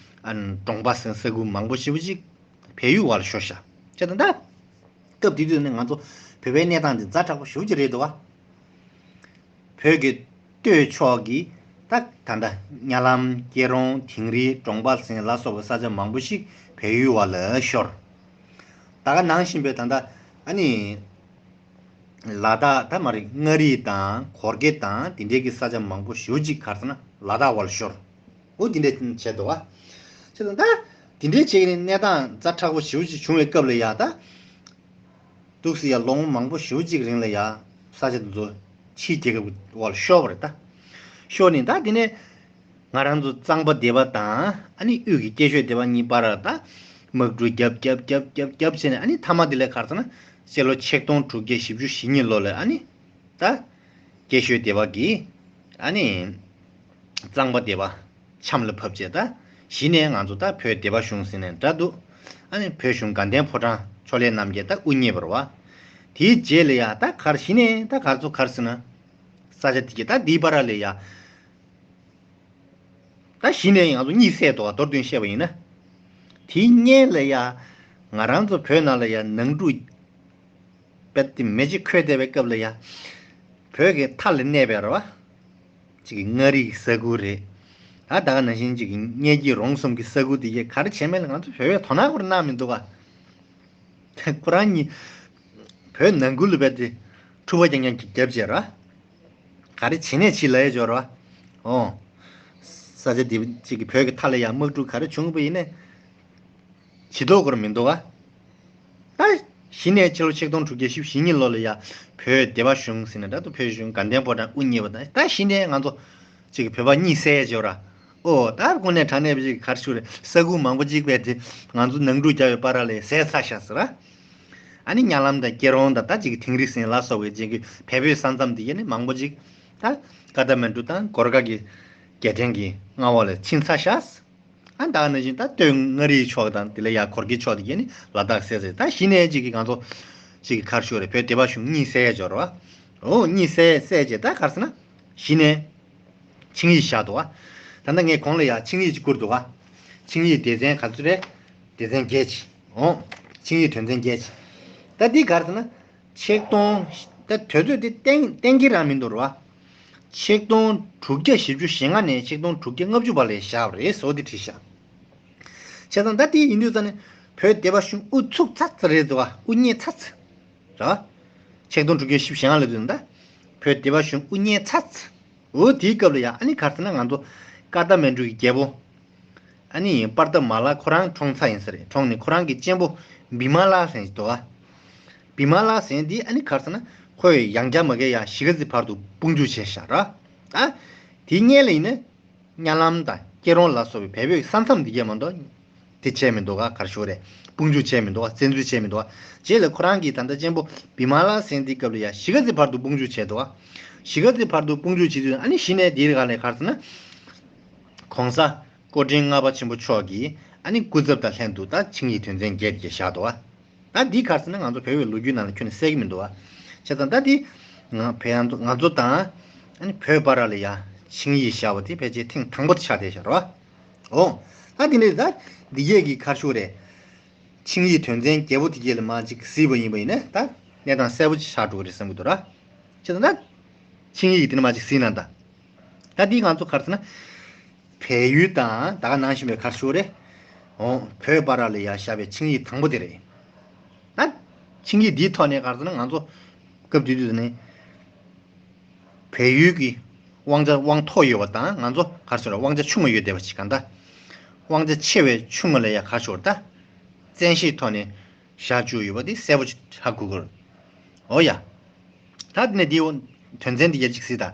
ཨ་ནི་གྲོང་པ་ཟེར་ས་ཁུལ་མང་པོ་ཞེ་པོ་ཅིག་བལ་ཡུལ་འོག་ལ་ཤོར་ཤག་བྱས་ཙང་ད། སྐབས་དེ་དུས་ནས་ང་ཚོ་བོད་པའི་གནས་སྟངས་འདི་ཛ་དྲག་པོ་ཞེ་པོ་ཅིག་རེད་འདུག་ག་བོད་ཀྱི་སྟོད་ཕྱོགས་ཀྱི་ད་ད་ལྟ་གཉའ་ལམ་སྐྱེ་རོང་དིང་རི་གྲོང་པ་ཟེར་ལ་སོགས་པའི་ས་ཆ་མང་པོ་ཞིག་བལ་ཡུལ་བ་ལ་ཤོར། ད་ག་ནང་བཞིན་པའི་ད་ལྟ་ཨ་ནི་ལ་དྭགས་ད་མ་རེད་མངའ་རིས་དང་གོར་གེ་དང་དེ་འདྲའི་གི་ས་ཆ་མང་པོ་ཞེ་པོ་ཅིག་གར་ཟེར་ན་ལ་དྭགས་བ་ལ་ཤོར། འོ་དེ་འདྲས་བྱས་འདུག་བ། བྱས་ཙང་ད་དེ་འདྲས་བྱས་ནས་གནས་སྟངས་ཛ་དྲག་པོ་ཞེ་པོ་ཅིག་བྱུང་བའི་སྐབས་ལ་ཡ་ད། འདུག་སེ་ཡ་ལོ་ངོ་མང་པོ་ཞེ་པོ་ཅིག་རིང་ལ་ཡ་ས་ཆ་དེ་ཚོ་ཕྱིའི་རྒྱལ་ཁབ་འོག་ལ་ཤོར་བ་རེད་ད། ཤོར་ནས་ད་དེ་ནས་ང་རང་ཚོ་གཙང་པ་སྡེ་པ་དང་ཨ་ནི་དབུས་ཀྱི་སྐྱེ་ཤོད་སྡེ་པ་གཉིས་བར་ལ་ད་དམག་འཁྲུག་རྒྱབ་རྒྱབ་རྒྱབ་རྒྱབ་རྒྱབ་བྱས་ནས་ཨ་ནི་མཐའ་མ་དེ་ལ་གར་ཟེར་ན་སྤྱི་ལོ་ཆིག་སྟོང་དྲུག་བརྒྱ་བཞི་བཅུ་ཞེ་གཉིས་ལོ་ལ་ཨ་ནི། ད། སྐྱེ་ཤོད་སྡེ་པ་གིས། ཨ་ནི། གཙང་པ་སྡེ་པ། ཆམ་ལ་ཕབ་བྱས་ད། གཞི་ནས་ང་ཚོ་ད་བོད་སྡེ་པ་གཞུང་ཟེར་ནས་འདྲ་འདུག་ཨ་ནི་བོད་གཞུང་དགའ་ལྡན་ཕོ་བྲང་ཕྱོགས་ལས་རྣམ་རྒྱལ་ད་དབུ་བརྙེས་པ་རེད་བ། དེའི་རྗེས་ལ་ཡ་ད་གར་གཞི་ནས་ད་གར་ཚོ་གར་ཟེར་ན། ས་ཆ་དེ་གི་ད་འདིའི་བར་ལ་ཡ། ད་གཞི་ནས་ང་ཚོ་གཉིད་སད་འདུག་ག་མདོར་བསྡུས་བཤད་པ་ཡིན་ན། དེའི་སྔོན་ལ་ཡ། ང་རང་ཚོ་བོད་ནང་ལ་ཡ་ནང་འཁྲུག་དཔེ་དེ་མེ་ལྕེ་འཁོལ་བསྡད་པའི་སྐབས་ལ་ཡ། བོད་ཀྱི་མཐའ་ལ་གནས་པའི་རེད་བ། ཅིག་གི་མངའ་རིས་ཀྱི་ས་ཁུལ་རེད། ད་ད་ག་ནང་བཞིན་ཅིག་གི་གཉལ་སྐྱིད་རོང་གསུམ་གྱི་ས་ཁུལ་དེ་གས་ག་རེ་བྱས་མེད་ལ་ང་ཚོ་བོད་པས་དོ་སྣང་ཁོ་རང་གནང་མི་འདུག་ག་ཁོ་རང་གཉིས། བོད་ནང་ཁུལ་ལ་རྦད་དེ་འཁྲུག་པ་རྐྱང་རྐྱང་གི་རྒྱབ་བྱས་ར། ག་རེ་བྱེད་ནས་ཕྱི་ལ་ཡོད་ཅོག་ར། ཨོ། ས་ཆ་འདི་གཅིག་གི་བོད་ཀྱི་མཐའ་ལ་ཡང་དམག་འཁྲུག་ག་རེ་བྱུང་བ་ཡིན་ནའི། ཇི་ལྟར་དགོས་མི་འདུག་ག་ད། གཞི་ནས་ཕྱི་ལོ་ཆིག་སྟོང་དྲུག་བརྒྱ་བཞི་བཅུ་ཞེ་གཉིས་ལོ་ལ་ཡ། བོད་སྡེ་པ་གཞུང་ཟེར་ནས་ད་དུ་བོད་གཞུང་དགའ་ལྡན་ཕོ་བྲང་དབུ་བརྙེས་པ་དང་ད་གཞི་ནས་ང་ཚོ། གཅིག་གི་བོད་པ་གཉིད་སད་ཅོག་ར། ཨོ་ད་དངོས་གནས་དྲང་གནས་པ་ཅིག་ག་རེ་ཞུ་རེད་ས་ཁུལ་མང་པོ་ཅིག་བས་དེ་ང་ཚོ་ནང་འཁྲུག་རྒྱག་པའི་བར་ལ་ཟད་ཚར་ཤག་ཟེར་ར། ཨ་ནི་གཉའ་ལམ་དང་སྐྱེ་རོང་དང་ད་ཅིག་གི་དིང་རི་ཟེར་ལ་སོགས་པའི་ཅིག་གི་བལ་བོད་ས་མཚམས་དེ་གའི་ནི་མང་པོ་ཅིག་ད་ཀ་ཐ་མན་གྲུ་དང་གོར་ཁ་གི་རྒྱལ་ཕྲན་གྱི་མངའ་འོག་ལ་ཕྱིན་ཚར་ཤག་ཨ་ད་ག་ནང་བཞིན་ད་སྟོད་མངའ་རིས་ཕྱོགས་དང་དེ་ལ་ཡ་གོར་གི་ཕྱོགས་དེ་གའི་ནི་ལ་དྭགས་ཟེར་ཟེར་ད་གཞི་ནས་ཅིག་གི་ང་ཚོ་ཅིག་གི་ག་རེ་ཞུ་རེད་བོད་སྡེ་པ་གཞུང་གཉིད་སད་ཅོག་ར། ཨོ་གཉིད་སད་སད་བྱས་ད་ག་རེ་ཟེར་ན། གཞི་ནས། ཆིངས་ཡིག་བཞག་འདུག་ག་ད་ལྟ་ངས་གོང་ལ་ཡ་ཆིངས་ཡིག་ཅིག་བསྐུར་འདུག་ག་ཆིངས་ཡིག་སྡེ་ཚན་ག་ཚོད་རེད། སྡེ་ཚན་བརྒྱད་ཅིག་འོང་། ཆིངས་ཡིག་དོན་ཚན་བརྒྱད་ཅིག་ད་འདི་ག་རེ་ཟེར་ན། ཆིག་སྟོང་། ད་དུས་ཚོད་འདི་གཏན་གཏན་འཁེལ་རང་མི་འདུག་ར། ཆིག་སྟོང་དྲུག་བརྒྱ་བཞི་བཅུ་ཞེ་ལྔ་ནས་ཆིག་སྟོང་དྲུག་བརྒྱ་ལྔ་བཅུ་བར་ལ་བཞག་པ་རེད་ཟེར་བ་འདི་བྲིས་ཤག་བྱས་ཙང་ད་འདི་ཡིན་དུས་ཙང་ནས་བོད་སྡེ་པ་གཞུང་དབུ་ཚུགས་ཚར་ཚར་རེད་འདུག་ག་དབུ་བརྙེས་ཚར་ཚར། ར། ཆིག་སྟོང་དྲུག་བརྒྱ་བཞི་བཅུ་ཞེ་ལྔ་ལ་དུས་ད། བོད་སྡེ་པ་གཞུང་དབུ་བརྙེས་ཚར་ཚར། འོ་དེའི་སྐབས་ལ་ཡང་ཨ་ནི་ག་རེ་ཟེར་ན་ང་ཚོ་ཀ་ཐ་མན་གྲུ་གི་རྒྱལ་པོ། ཨ་ནི་པར་ཐ་མ་ལ་ཁོ་རང་འཁྲུངས་ས་ཡིན་ས་རེད། འཁྲུངས་ནས་ཁོ་རང་གི་གཅེན་པོ་བི་མ་ལ་ཟེར་ཞིག་འདུག་ག་བི་མ་ལ་ཟེར་འདི་ཨ་ནི་ག་རེ་ཟེར་ན་ཁོས་ཡང་བསྐྱར་མ་གིར་ཡང་གཞིས་ཀ་རྩེ་བར་དུ་དཔུང་འཇུག་བྱས་ཤག་ར། ཨ། དེའི་སྔོན་ལ་ཡིན་ན། གཉའ་ལམ་དང་སྐྱེ་རོང་ལ་སོགས་པའི་བལ་བོད་ས་མཚམས་འདི་གས་མ་གཏོགས། དེ་བྱས་མི་འདུག་ག་ག་རེ་ཞུ་རེད། དཔུང་འཇུག་བྱས་མི་འདུག་ག་བཙན་འཛུལ་བྱས་མི་འདུག་ག་རྗེས་ལ་ཁོ་རང་གིས་ད་ལྟ་གཅེན་པོ་བི་མ་ལ་ཟེར་འདི་སྐབས་ལ་ཡ་གཞིས་ཀ་རྩེ་བར་དུ་དཔུང་འཇུག་བྱས་འདུག་ག་གཞིས་ཀ་རྩེ་བར་དུ་དཔུང་འཇུག་བྱེད་དུས་ཨ་ནི་གཞི་ནས་འདིར་ག་ལས་ག་རེ་ཟེར་ན། གོང་ས་སྐུ་ཕྲེང་ལྔ་པ་ཆེན་པོ་མཆོག་གིས་ ཨ་ནི་སྐུ་ཚབ་དང་ལྷན་དུ་ད་ཆིངས་ཡིག་དོན་ཚན་བརྒྱད་དེ་བཞག་འདུག་བ། ད་འདི་ག་རེ་ཟེར་ན་ང་ཚོ་བོད་པའི་ལོ་རྒྱུས་ནང་ལ་ཁྱོན་ནས་གསལ་གྱི་མི་འདུག་བ། བྱས་ཙང་ད་འདི་ང་བོད་ང་ཚོ་དང་ཨ་ནི་བོད་བར་ལ་ཡ་ཆིངས་ཡིག་བཞག་པ་དེ་ཕལ་ཆེར་ཐེངས་དང་པོ་དེ་ཆགས་བསྡད་ཤག་རེད་བ། འོ། ད་འདི་ནས་ད་འདི་གས་ཀྱི་ཁ་ཤོ་རེད། ཆིངས་ཡིག་དོན་ཚན་བརྒྱད་པོ་དེ་གས་ལ་མར་ཅིག་གཟིགས་པ་ཡིན་པ་ཡིན་ན་ད་གནས་སྟངས་གསལ་པོ་ཅིག་ཆགས་འགྲོ་གི་རེད་བསམ་གྱི་འདུག་ར། བྱས་ཙང་ད་ཆིངས་ཡིག་དེ་ནས་མར་ཅིག་གཟིགས་ན་ད། ད་འདི་ང་ཚོ་ག་རེ་ཟེར་ན། བལ་ཡུལ་དང་ད་ག་ནང་བཞིན་པའི་ག་རེ་ཞུ་རེད། འོ། བོད་བར་ལ་ཡ་བཞག་པའི་ཆིངས་ཡིག་དང་པོ་དེ་རེད། ད་ཆིངས་ཡིག་འདིའི་ཐོག་ནས་ག་རེ་ཟེར་ན་ང་ཚོ་སྐབས་དེ་དུས་ནས་བལ་ཡུལ་གྱི་དབང་ཆ་དབང་མཐོ་ཡོད་པ་དང་ང་ཚོ་ག་རེ་ཟེར་དབང་ཆ་ཆུང་བ་ཡོད་བསྡད་པ་ཞིག་གང་ལྟར། དབང་ཆ་ཆེ་བའི་ཆུང་བ་ལ་ཡ་ག་རེ་ཞུ་རེད་ད། བཙན་ཤེད་ཐོག་ནས་བཞག་བཅུག་ཡོད་པ་དེ་གསལ་པོ་ཧ་གོ་གི་རེད། འོ་ཡ། ད་དེ་ནས་འདི་དོན་ཚན་འདི་ཡར་གཅིག་གཟིགས་དང་།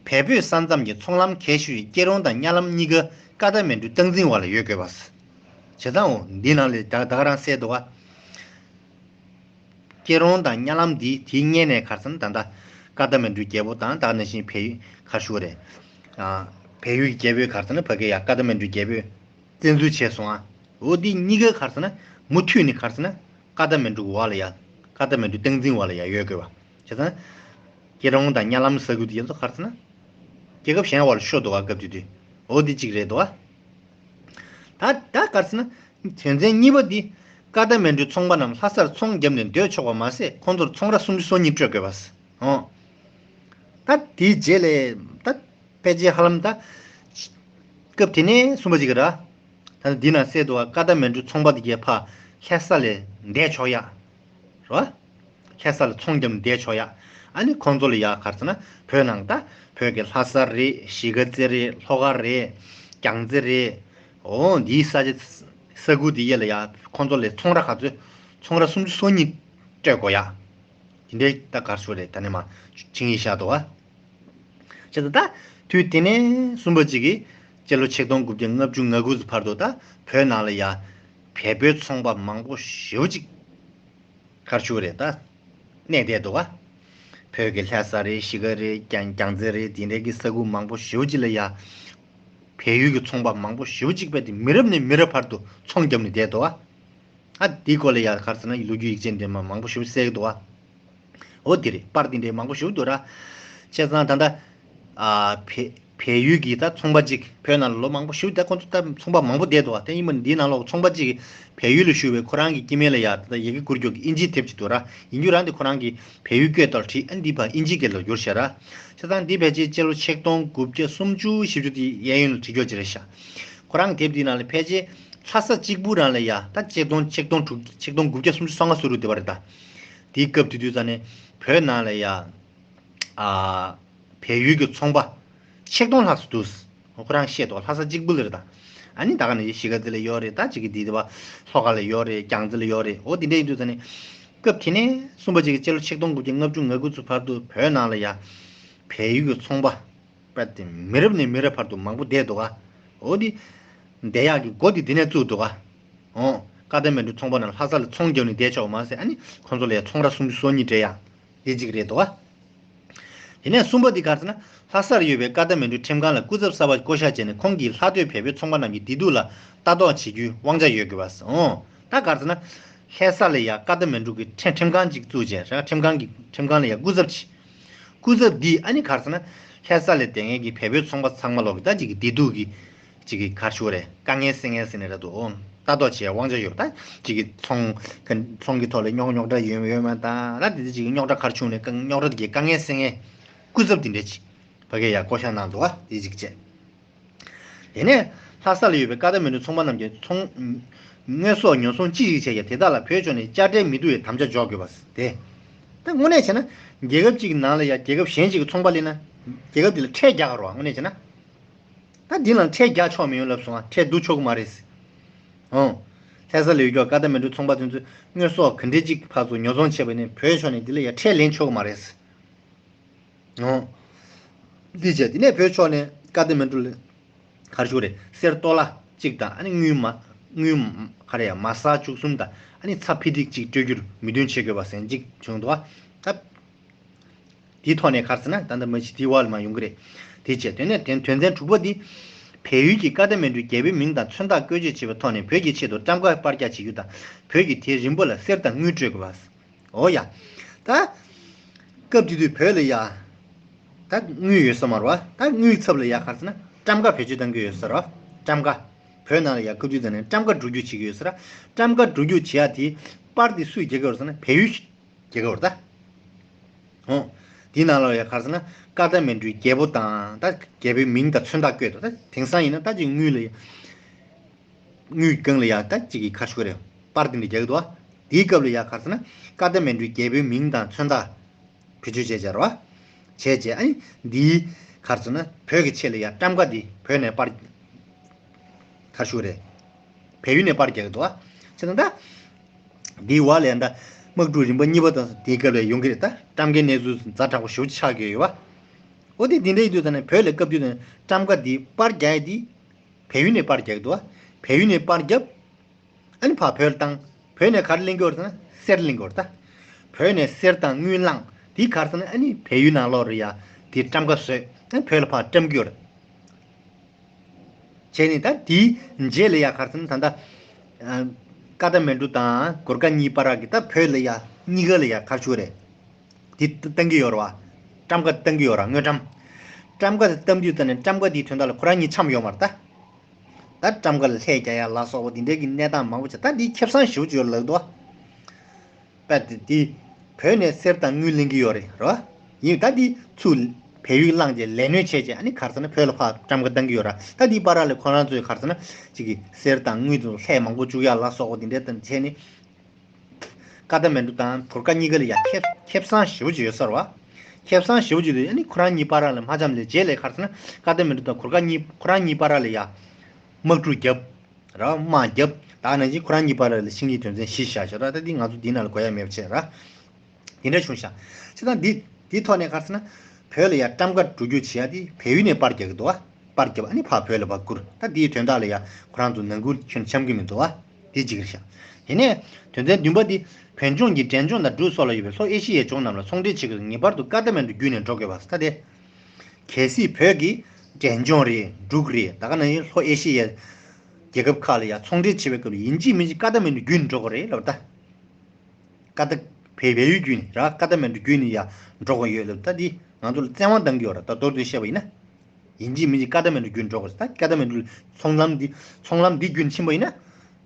བལ་བོད་ས་མཚམས་ཀྱི་ཚོང་ལམ་གལ་ཤོས་ཀྱི་སྐྱེ་རོང་དང་གཉའ་ལམ་གཉིས་ཀ་ཀ་ཐ་མན་གྲུའི་སྟངས་འཛིན་འོག་ལ་ཡོད་དགོས་པ། བྱས་ཙང་འོ་འདི་ནང་ལས་ད་ད་ག་རང་གསལ་འདུག་བ། སྐྱེ་རོང་དང་གཉའ་ལམ་འདི་དེའི་སྔོན་ནས་ག་རེ་ཟེར་ན་ད་ལྟ་ཀ་ཐ་མན་གྲུ་རྒྱལ་པོ་དང་ད་ག་ནང་བཞིན་བལ་ཡུལ་ག་རེ་ཞུ་དགོས་རེད། ཨ། བལ་ཡུལ་གྱི་རྒྱལ་པོས་ག་རེ་ཟེར་ན་ཕ་གི་ཡ་ཀ་ཐ་མན་གྲུ་རྒྱལ་པོས་བཙན་འཛུལ་བྱས་སོང་ཨ། འོ་འདི་གཉིས་ཀ་ག་རེ་ཟེར་ན་མུ་མཐུད་ནས་ག་རེ་ཟེར་ན་ཀ་ཐ་མན་གྲུ་གི་འོག་ལ་ཡ་ཀ་ཐ་མན་གྲུ་སྟངས་འཛིན་འོག་ལ་ཡ་ཡོད་དགོས་པ། བྱས་ཙང་། སྐྱེ་རོང་དང་གཉའ་ལམ་ས་ཁུལ་དེ་ཚོ་ག་རེ་ཟེར་ན། རྒྱལ་ཁབ་གཞན་བར་ཤོར་འདུག་ག་སྐབས་དེ་དུས། འོ་འདི་གཅིག་རེད་འདུག་ག་ད་ད་ག་རེ་ཟེར་ན། དོན་ཚན་གཉིས་པ་འདི། ཀ་ཐ་མན་གྲུའི་ཚོང་པ་རྣམས་ལྷ་སར་ཚོང་བརྒྱབ་ནས་སྡོད་ཆོག་པ་མ་ཟད་ཁོང་ཚོར་ཚོང་ར་སུམ་ཅུ་སོ་གཉིས་སྤྲོད་དགོས་པ། འོ། ད་དེའི་རྗེས་ལས་ད། ཕལ་ཆེར་ཧ་ལམ་ད། སྐབས་དེ་ནས་གསུམ་པ་ཅིག་ར། ད་འདི་ན་གསལ་འདུག་བ་ཀ་ཐ་མན་གྲུ་ཚོང་པ་དེ་གས་ཕ་ལྷ་ས་ལས་འདས་ཆོག་ཡ། རེད་བ། ལྷ་ས་ལ་ཚོང་བརྒྱབ་ནས་བསྡད་ཆོག་ཡ། ཨ་ནི་ཁོང་ཚོ་ལ་ཡ་ག་རེ་ཟེར་ན་བོད་ནང་ད་བོད་ཀྱི་ལྷ་ས་རེད། གཞིས་ཀ་རྩེ་རེད། ལྷོ་ཁ་རེད། རྒྱལ་རྩེ་རེད། འོ་འདིའི་ས་ཆ་ས་ཁུལ་དེ་གས་ལ་ཡ་ཁོང་ཚོ་ལས་ཚོང་ར་ག་ཚོད་ཚོང་ར་སུམ་ཅུ་སོ་གཉིས་སྤྲོད་དགོས་ཡ། དེ་འདྲའི་ད་ག་རེ་ཞུ་རེད་ད་ནི་མ་ཆིངས་ཡིག་བཞག་འདུག་བ། བྱས་ཙང་ད་དུས་དེ་ནས་གསུམ་པ་གཅིག་གིས་སྤྱི་ལོ་ཆིག་སྟོང་དགུ་བརྒྱ་ལྔ་བཅུ་ང་དགུ་ཙམ་བར་དུ་ད་བོད་ནང་ལ་ཡ་བལ་བོད་ཚོང་པ་མང་པོ་ཞེ་པོ་ཅིག་ག་རེ་ཞུ་རེད་ད་གནས་བསྡད་འདུག་ག་བོད་ཀྱི་ལྷ་ས་རེད། གཞིས་ཀ་རེད། རྒྱལ་རྒྱལ་རྩེ་རེད། དེ་འདྲའི་གི་ས་ཁུལ་མང་པོ་ཞེ་པོ་ཅིག་ལ་ཡ་བལ་ཡུལ་གྱི་ཚོང་པ་མང་པོ་ཞེ་པོ་ཅིག་རྦད་དེ་མི་རབས་ནས་མི་རབས་བར་དུ་ཚོང་བརྒྱབ་ནས་བསྡད་འདུག་ག་ཨ་དེའི་སྐོར་ལ་ཡ་ག་རེ་ཟེར་ན་ལོ་རྒྱུས་ཡིག་ཆ་འདྲ་མ་མང་པོ་ཞིག་གསལ་གྱི་འདུག་ཨ། འོ་དེ་རེད། པར་དེ་འདྲའི་མང་པོ་ཞིག་འདུག་ར། བྱས་ཙང་ད་ལྟ་ཨ་བལ་བལ་ཡུལ་གྱི་ད་ཚོང་པ་གཅིག་བོད་ནང་ལ་ལོ་མང་པོ་ཞིག་ད་ཁོང་ཚོ་ད་ཚོང་པ་མང་པོ་བསྡད་འདུག་ཨ། དེ་ཡིན་པ་འདིའི་ནང་ལོགས་ཚོང་པ་གཅིག་བལ་ཡུལ་ལ་བཞུགས་པའི་ཁོ་རང་གི་སྐྱེ་དམན་ལ་ཡ་ད་ཡི་གེ་བསྐུར་རྒྱུ་གི་ཨིན་ཇིའི་དེབ་ཅིག་འདུག་ར། ཡིན་རྒྱུ་རང་དེ་ཁོ་རང་གི་བལ་ཡུལ་སྐད་ཐོག་བྲིས། ཨ་འདི་ཕར་ཨིན་ཇིའི་སྐད་ལ་བསྒྱུར་བཞག་ར། བྱས་ཙང་འདི་ཕལ་ཆེར་སྤྱི་ལོ་ཆིག་སྟོང་དགུ་བརྒྱ་སུམ་ཅུ་བཞི་བཅུ་དེ་གཡས་གཡོན་ལ་བྲིས་རྒྱུ་ཅིག་རེད་ཤག་ཁོ་རང་དེབ་འདིའི་ནང་ལ་ཕལ་ཆེར་ལྷ་ས་གཅིག་པུ་རང་ལ་ཡ་ད་ཆིག་སྟོང་ཆིག་སྟོང་དྲུག་ཆིག་སྟོང་དགུ་བརྒྱ་སུམ་ཅུ་སོ་ལྔ་སོ་དྲུག་དེ་བ་རེད་ད། དེའི་སྐབས་དེ་དུས་ཙ་ནས་བོད་ནང་ལ་ཡ་ཨ་བལ་ཡུལ་གྱི་ཚོང་པ་ཆིག་སྟོང་ལྷག་ཙམ་འདུག་ཁོ་རང་བཤད་འདུག་ལྷ་ས་གཅིག་པུ་ལ་རེད་ད། ཨ་ནི་ད་ག་ནས་གཞིས་ཀ་རྩེ་ལ་ཡོད་རེད། ད་གཅིག་གི་དེ་དེ་བ་ལྷོ་ཁ་ལ་ཡོད་རེད། རྒྱལ་རྩེ་ལ་ཡོད་རེད། འོ་དེ་འདྲ་ཡིན་དུས་ཙ་ནས་སྐབས་དེ་ནས་གསུམ་པ་གཅིག་གི་སྤྱི་ལོ་ཆིག་སྟོང་དགུ་བརྒྱ་ལྔ་བཅུ་ང་དགུ་ཙམ་བར་དུ་བོད་ནང་ལ་ཡ་བལ་ཡུལ་གྱི་ཚོང་པ་རྦད་དེ་མི་རབས་ནས་མི་རབས་བར་དུ་མང་པོ་བསྡད་འདུག་ག་འོ་དེ་བསྡད་ཡག་གི་སྒོ་དེ་དེ་ནས་བཙུགས་འདུག་ག་འོ། ཀ་ཐ་མན་གྲུ་ཚོང་པ་རྣམས་ལྷ་ས་ལ་ཚོང་རྒྱག་ནས་བསྡད་ཆོག་མ་ཟད་ཨ་ནི་ཁོང་ཚོ་ལ་ཡང་ཚོང་ར་སུམ་ཅུ་སོ་གཉིས་སྤྲད་ཡག་དེ་གཅིག་རེད་འདུག་ག་དེ་ནས་གསུམ་པ་དེ་ག་རེ་ཟེར་ན་ལྷ་སར་ཡོད་པའི་ཀ་ཐ་མན་གྲུ་ཁྲིམས་ཁང་ལ་སྐུ་ཚབ་གསར་པ་བསྐོ་གཞག་བྱས་ནས་ཁོང་གིས་ལྷག་ཐོའི་བལ་པོའི་ཚོང་པ་རྣམས་ཀྱི་བདེ་སྡུག་ལ་ལྟ་རྟོག་བྱེད་རྒྱུའི་དབང་ཆ་ཡོད་དགོས་པ། འོ། ད་ག་རེ་ཟེར་ན། ལྷ་ས་ལ་ཡ་ཀ་ཐ་མན་གྲུ་གི་ཁྲིམས་ཁྲིམས་ཁང་ཅིག་བཙུགས་བྱས་ར། ཁྲིམས་ཁང་གི་ཁྲིམས་ཁང་ལ་ཡ་སྐུ་ཚབ་བྱས། སྐུ་ཚབ་འདིས་ཨ་ནི་ག་རེ་ཟེར་ན། ལྷ་ས་ལ་བསྡད་མཁན་གྱི་བལ་པོའི་ཚོང་པ་ཚང་མ་ལོག་གི་ད་ཅིག་གི་བདེ་སྡུག་གི་ཅིག་གི་ག་རེ་ཞུ་དགོས་རེད། དཀའ་ངལ་སེལ་མཁན་ཟེར་ནས་ར་འདུག་ཨོ། ལྟ་རྟོག་བྱེད་དབང་ཆ་ཡོད། ད་ཅིག་གི་ཚོང་ཚོང་གི་ཐོག་ལ་རྙོག་རྙོག་དྲ་ཡོད་ཡོད་མེད་དང་ད་དེ་ཅིག་གི་རྙོག་དྲ་ག་རེ་བྱུང་ནས་རྙོག་དྲ་དེ་གའི་དཀའ་ངལ་སེལ་མཁན་སྐུ་ཚབ་དེ་འདྲ་ཅིག་ཕ་གི་ཡ་བསྐོ་བཞག་གནང་འདུག་ཨ། དེ་ཅིག་བྱས། དེ་ནས་ལྷ་ས་ལ་ཡོད་པའི་ཀ་ཐ་མན་གྲུ་ཚོང་པ་རྣམས་ཀྱིས་ཚོང་། དངོས་ཟོག་ཉོ་ཚོང་ཅི་ཞིག་བྱས་ཀྱང་དེ་དག་ལ་བོད་ཕྱོགས་ནས་དཔྱ་ཁྲལ་མི་བསྡུ་བའི་དམ་བཅའ་འཇོག་དགོས་པ་སྟེ། ད་དངོས་གནས་བྱས་ན་རྒྱལ་ཁབ་ཅིག་གི་ནང་ལ་ཡང་རྒྱལ་ཁབ་གཞན་ཞིག་གི་ཚོང་པ་སླེབས་ན་རྒྱལ་ཁབ་དེ་ལ་ཁྲལ་རྒྱག་དགོས་རེད་བ། དངོས་གནས་བྱས་ན། ད་འདི་ལ་ཁྲལ་རྒྱག་ཆོག་མི་ཡོང་ལབ་སོང་ང་། ཁྲལ་བསྡུ་ཆོག་གི་མ་རེད། ཨོ། ལྷ་ས་ལ་ཡོད་ཀྱོག་ཀ་ཐ་མན་གྲུ་ཚོང་པ་དེ་ཚོས་དངོས་ཟོག་ག་འདྲས་ཅིག་ཕར་ཚུར་ཉོ་ཚོང་བྱས་པ་ནས་བོད་ཕྱོགས་ནས་འདི་ལ་ཡང་ཁྲལ་ལེན་ཆོག་གི་མ་རེད། འོ། འདི་བྱས་དེ་ནས་བོད་ཕྱོགས་ནས་ཀ་ཐ་མན་གྲུ་ལ་ག་རེ་ཞུ་དགོས་རེད། གསེར་ཏོ་ལ་གཅིག་དང་ཨ་ནི་དངུལ་མ་དངུལ་ག་རེ་ཡ་མ་ས་བཅུ་གསུམ་དང་ཨ་ནི་ཚྭ་ཕི་ཏིག་གཅིག་སྤྲོད་རྒྱུར་མོས་མཐུན་བྱེད་དགོས་པ་ཟེར་གཅིག་བྱུང་འདུག་བ། ད་དེའི་ཐོག་ནས་ག་རེ་ཟེར་ན་ད་ལྟ་མ་གཞི་དེའི་བར་ལ་མ་ཡོང་གི་རེད། དེ་བྱས་དེ་ནས་དོན་དོན་ཚན་དྲུག་པ་འདི། བལ་ཡུལ་གྱི་ཀ་ཐ་མན་གྲུའི་རྒྱལ་པོའི་མིང་དང་མཚོན་རྟགས་བཀོལ་སྤྱོད་བྱེད་པའི་ཐོག་ནས་བོད་ཀྱི་ཆེད་དུ་ཊམ་ཀ་པར་རྒྱག་བྱེད་རྒྱུ་དང་། བོད་ཀྱི་དེའི་རིན་པ་ལ་གསེར་དང་དངུལ་སྤྲོད་དགོས་པ། འོ་ཡ། ད། སྐབས་དེ་དུས་བོད་ལ་ཡ། ད་དངུལ་ཡོད་ས་མ་རེད་བ། ད་དངུལ་ཚབ་ལ་ཡ་ག་རེ་ཟེར་ན་ཊམ་ཀ་བེད་སྤྱོད་གཏང་གི་ཡོད་ས་རེད་བ། ཊམ་ཀ། བོད་ནང་ལ་ཡ་སྐབས་དུས་ཙམ་ནས་ཊམ་ཀ་འགྲོ་རྒྱུ་བྱེད་ཀྱི་ཡོད་ས་རེད། ཊམ་ཀ་འགྲོ་རྒྱུ་བྱེད་ཡ་དེ་པར་དེ་སུས་རྒྱག་གི་ཡོད་ཟེར་ན་བལ་ཡུལ་རྒྱག་གི་ཡོད་རེད་ད། འོ། དེའི་ནང་ལ་ཡ་ག་རེ་ཟེར་ན་ཀ་ཐ་མན་གྲུའི་རྒྱལ་པོ་དང་ད་རྒྱལ་པོའི་མིང་དང་མཚོན་རྟགས་བཀོད་འདུག་ད་དེང་སང་ཡིན་ན་ད་ཅིག་དངུལ་ལ་ཡ། དངུལ་སྒང་ལ་ཡ་ད་ཅིག་གི་ཁ་ཤུ་རེད། པར་དེ་འདྲ་རྒྱག་གི་འདུག་བ། དེའི་སྐབས་ལ་ཡ་ག་རེ་ཟེར་ན་ཀ་ཐ་མན་གྲུའི་རྒྱལ་པོའི་མིང་དང་མཚོན་རྟགས་བེད་སྤྱོད་བྱས་བྱས་རེད་བ། བྱས་བྱས་ཨ་ནི་འདིའི་ག་རེ་ཟེར་ན་བོད་ཀྱི་ཆེད་ལ་ཡ་ཊམ་ཀ་འདི་བོད་ནས་པར་ཁ་ཤུ་རེད། བལ་ཡུལ་ནས་པར་རྒྱག་གི་འདུག་བ། བྱས་ཙང་ད། འདིའི་བར་ལ་ཡ་ད་དམག་འཁྲུག་རིམ་པ་གཉིས་པ་དང་དེའི་སྐབས་ལ་ཡོང་གི་རེད་ད། ཊམ་ཀའི་གནས་ཚུལ་ཛ་དྲག་པོ་ཞེ་པོ་ཆགས་ཀྱི་ཡོད་བ། འོ་དེ་འདི་འདྲ་ཡིན་དུས་ད་ནི་བོད་ལ་སྐབས་དུས་ད་ནི་ཊམ་ཀ་འདི་པར་རྒྱག་ཡ་འདི། བལ་ཡུལ་ནས་པར་རྒྱག་གི་འདུག་བ། བལ་ཡུལ་ནས་པར་བརྒྱབ། ཨ་ནི་ཕར་བོད་ལ་བཏང་། བོད་ནས་ག་རེ་ལེན་གྱི་ཡོད་རེད་ཟེར་ན་གསེར་ལེན་གྱི་ཡོད་རེད་ད། བོད་ནས་གསེར་དང་དངུལ་བླངས། དེ་ག་རེ་ཟེར་ན་ཨ་ནི་བལ་ཡུལ་ནང་ལོགས་རེད་ཡ། དེ་ཊམ་ཀ་བཟོས། ཨ་ནི་བོད་ལ་ཕར་བཀྲམ་གྱི་ཡོད་རེད། བྱས་ནས་ད་དེའི་རྗེས་ལ་ཡ་ག་རེ་ཟེར་ན་ད་ལྟ། ཀ་ཐ་མན་གྲུ་དང་གོར་ཀ་གཉིས་བར་གྱི་ད་བོད་ལ་ཡ་གཉིས་ཀ་ལ་ཡ་ག་རེ་ཞུ་དགོས་རེད། དེ་བཏང་གི་ཡོད་རེད་བ། ཊམ་ཀ་བཏང་གི་ཡོད་རེད་དངུལ་ཊམ། ཊམ་ཀ་དེ་བཏང་དུས་ད་ནི་ཊམ་ཀ་དེའི་དོན་དག་ལ་ཁོ་རང་གཉིས་འཆམ་ཡོད་མ་རེད་ད། ད་ཊམ་ཀ་ལ་ལྷད་རྒྱག་ཡ་ལ་སོགས་པ་དེ་འདྲའི་གི་གནས་སྟངས་མང་པོ་བྱས། ད་འདི་ཁེ་བཟང་ཞེ་པོ་ཅིག་ཡོད་རེད་ལབ་འདུག་བ། པས་དེ་དེ་བོད་ནས་གསེར་དང་དངུལ་ལེན་གྱི་ཡོད་རེད་རོ། ཡིན་ད་འདི་ཚུར་བལ་ཡུལ་བླངས་རྗེས་ལས་སྣོན་བྱས་རྗེས་ཨ་ནི་ག་རེ་ཟེར་ན་བོད་ལ་ཕར་ཊམ་ཀ་བཏང་གི་ཡོད་ར། ད་འདི་བར་ལ་ཁོ་རང་ཚོས་ག་རེ་ཟེར་ན་ཅིག་གི་གསེར་དང་དངུལ་དུ་ལྷད་མང་པོ་བཅུག་ཡ་ལ་སོགས་པ་དེ་འདྲའི་དང་བྱས་ནི། ཀ་ཐ་མན་གྲུ་དང་གོར་ཀ་གཉིས་ཀ་ལ་ཡ་ཁེ་ཁེ་བཟང་ཞེ་པོ་ཅིག་ཡོད་ས་རེད་བ། ཁེ་བཟང་ཞེ་པོ་ཅིག་འདུག་ཨ་ནི་ཁོ་རང་གཉིས་བར་ལ་མ་འཆམ་ལས་རྗེས་ལ་ག་རེ་ཟེར་ན་ཀ་ཐ་མན་གྲུ་དང་གོར་ཀ་གཉིས་ཁོ་རང་གཉིས་བར་ལ་ཡ་དམག་འཁྲུག་བརྒྱབ། ར་དམག་བརྒྱབ། ད་ནང་བཞིན་ཁོ་རང་གཉིས་བར་ལ་ཆིངས་ཡིག་དོན་ཚན་བཞི་བཞག་བཞག་ར། ད་འདི་ང་ཚོ་འདི་ནང་ལ་གོ་ཡ་མེད་པ་བྱས་ར། དེ་འདྲ་བྱུང་ཤག་བྱས་ཙང་འདི་འདིའི་ཐོག་ནས་ག་རེ་ཟེར་ན། བོད་ལ་ཡ་ཊམ་ཀ་འགྲོ་རྒྱུ་བྱེད་ཡ་དེ་བལ་ཡུལ་ནས་པར་རྒྱག་གི་འདུག་བ། པར་རྒྱབ་ཨ་ནི་ཕར་བོད་ལ་ཕར་བསྐུར། ད་འདིའི་དོན་དག་ལ་ཡ་ཁོ་རང་ཚོ་ནང་ཁུལ་ཁྱོན་འཆམ་གི་མི་འདུག་བ། འདི་གཅིག་རེད་ཤག་དེ་ནས་དོན་ཚན་བདུན་པ་འདི། བོད་ལྗོངས་ཀྱི་འབྲས་ལྗོངས་དང་འབྲུག་སོགས་ལ་ཡོད་པའི་ལྷོ་ཨེ་ཤི་ཡའི་ལྗོངས་རྣམས་ལ་ཚོང་འབྲེལ་བྱེད་དགོས། ངེས་པར་དུ་ཀ་ཐ་མན་གྲུ་བརྒྱུད་ནས་འགྲོ་དགོས་པ། ད་དེ། གལ་སྲིད་བོད་ཀྱི་འབྲས་ལྗོངས་རེད། འབྲུག་རེད། ད་ག་ནང་བཞིན་ལྷོ་ཨེ་ཤི་ཡའི་རྒྱལ་ཁབ་ཁག་ལ་ཡ་ཚོང་འབྲེལ་བྱེད་པའི་སྐབས་ལ་ཡིན་གཅིག་མིན་གཅིག་ཀ་ཐ་མན་གྲུ་བརྒྱུད་ནས་འགྲོ་དགོས་རེད་ལབ་ད། ཀ་ཐ། བལ་བལ་ཡུལ་བརྒྱུད་ནས་ར་ཀ་ཐ་མན་གྲུ་བརྒྱུད་ནས་ཡ་འགྲོ་དགོས་ཡོད་ལབ་ད། འདི་ང་ཚོ་ལ་བཙན་དབང་བཏང་གི་ཡོད་ར། ད་མདོར་བསྡུས་བཤད་པ་ཡིན་ན། ཡིན་གཅིག་མིན་གཅིག་ཀ་ཐ་མན་གྲུ་བརྒྱུད་ནས་འགྲོ་དགོས་རེད། ད་ཀ་ཐ་མན་གྲུ་ཚོང་ལམ་འདི་ཚོང་ལམ་འདི་བརྒྱུད་ཕྱིན་པ་ཡིན་ན།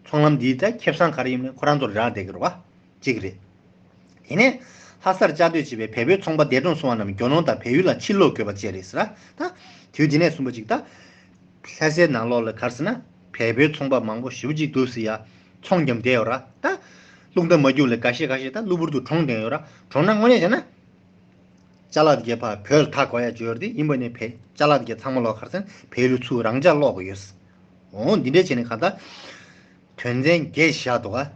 ཚོང་ལམ་འདིའི་ད་ཁེ་བཟང་ག་རེ་ཡིན་ན་ཁོ་རང་ཚོར་རག་བསྡད་ཀྱི་རེད་བ། གཅིག་རེད། དེ་ནས་ལྷ་སར་བཅའ་སྡོད་བྱེད་པའི་བལ་པོའི་ཚོང་པ་འདས་གྲོངས་སོང་བ་རྣམས་རྒྱུ་ནོར་དང་བལ་ཡུལ་ལ་ཕྱིར་ལོག་དགོས་པ་བཅས་རེད་ཟེར། ད་དུས་དེ་ནས་བཟུང་བ་ཅིག་ད་ལྷ་སའི་ནང་ལོགས་ལ་ག་རེ་ཟེར་ན་བལ་པོའི་ཚོང་པ་མང་པོ་ཞེ་པོ་ཅིག་འདུག་ཟེར་ཡ། ཚོང་བརྒྱབ་བསྡད་ཡོད་ར། ད་རླུང་རྟ་མ་རྒྱུག་ལ་འགའ་ཤས་འགའ་ཤས་ད་གློ་བུར་དུ་གྲོངས་བསྡད་ཡོད་ར། གྲོངས་ན་དངོས་གནས་བྱས་ན། ཅ་ལག་དེ་གས་ཕར་བོད་ལ་ཐག་གོ་ཡ་ཅིག་ཡོད་རེད་དེ། ཡིན་པ་ནས་བལ་ཅ་ལག་དེ་གས་ཚང་མ་ལོག་ག་རེ་ཟེར་ན་བལ་ཡུལ་ཚུར་རང་འཇགས་སློག་དགོས་ཡོད། འོ་འདི་འདྲས་བྱས་ནས་གང་ལྟར། དོན་ཚན་བརྒྱད་བཞག་འདུག་ག་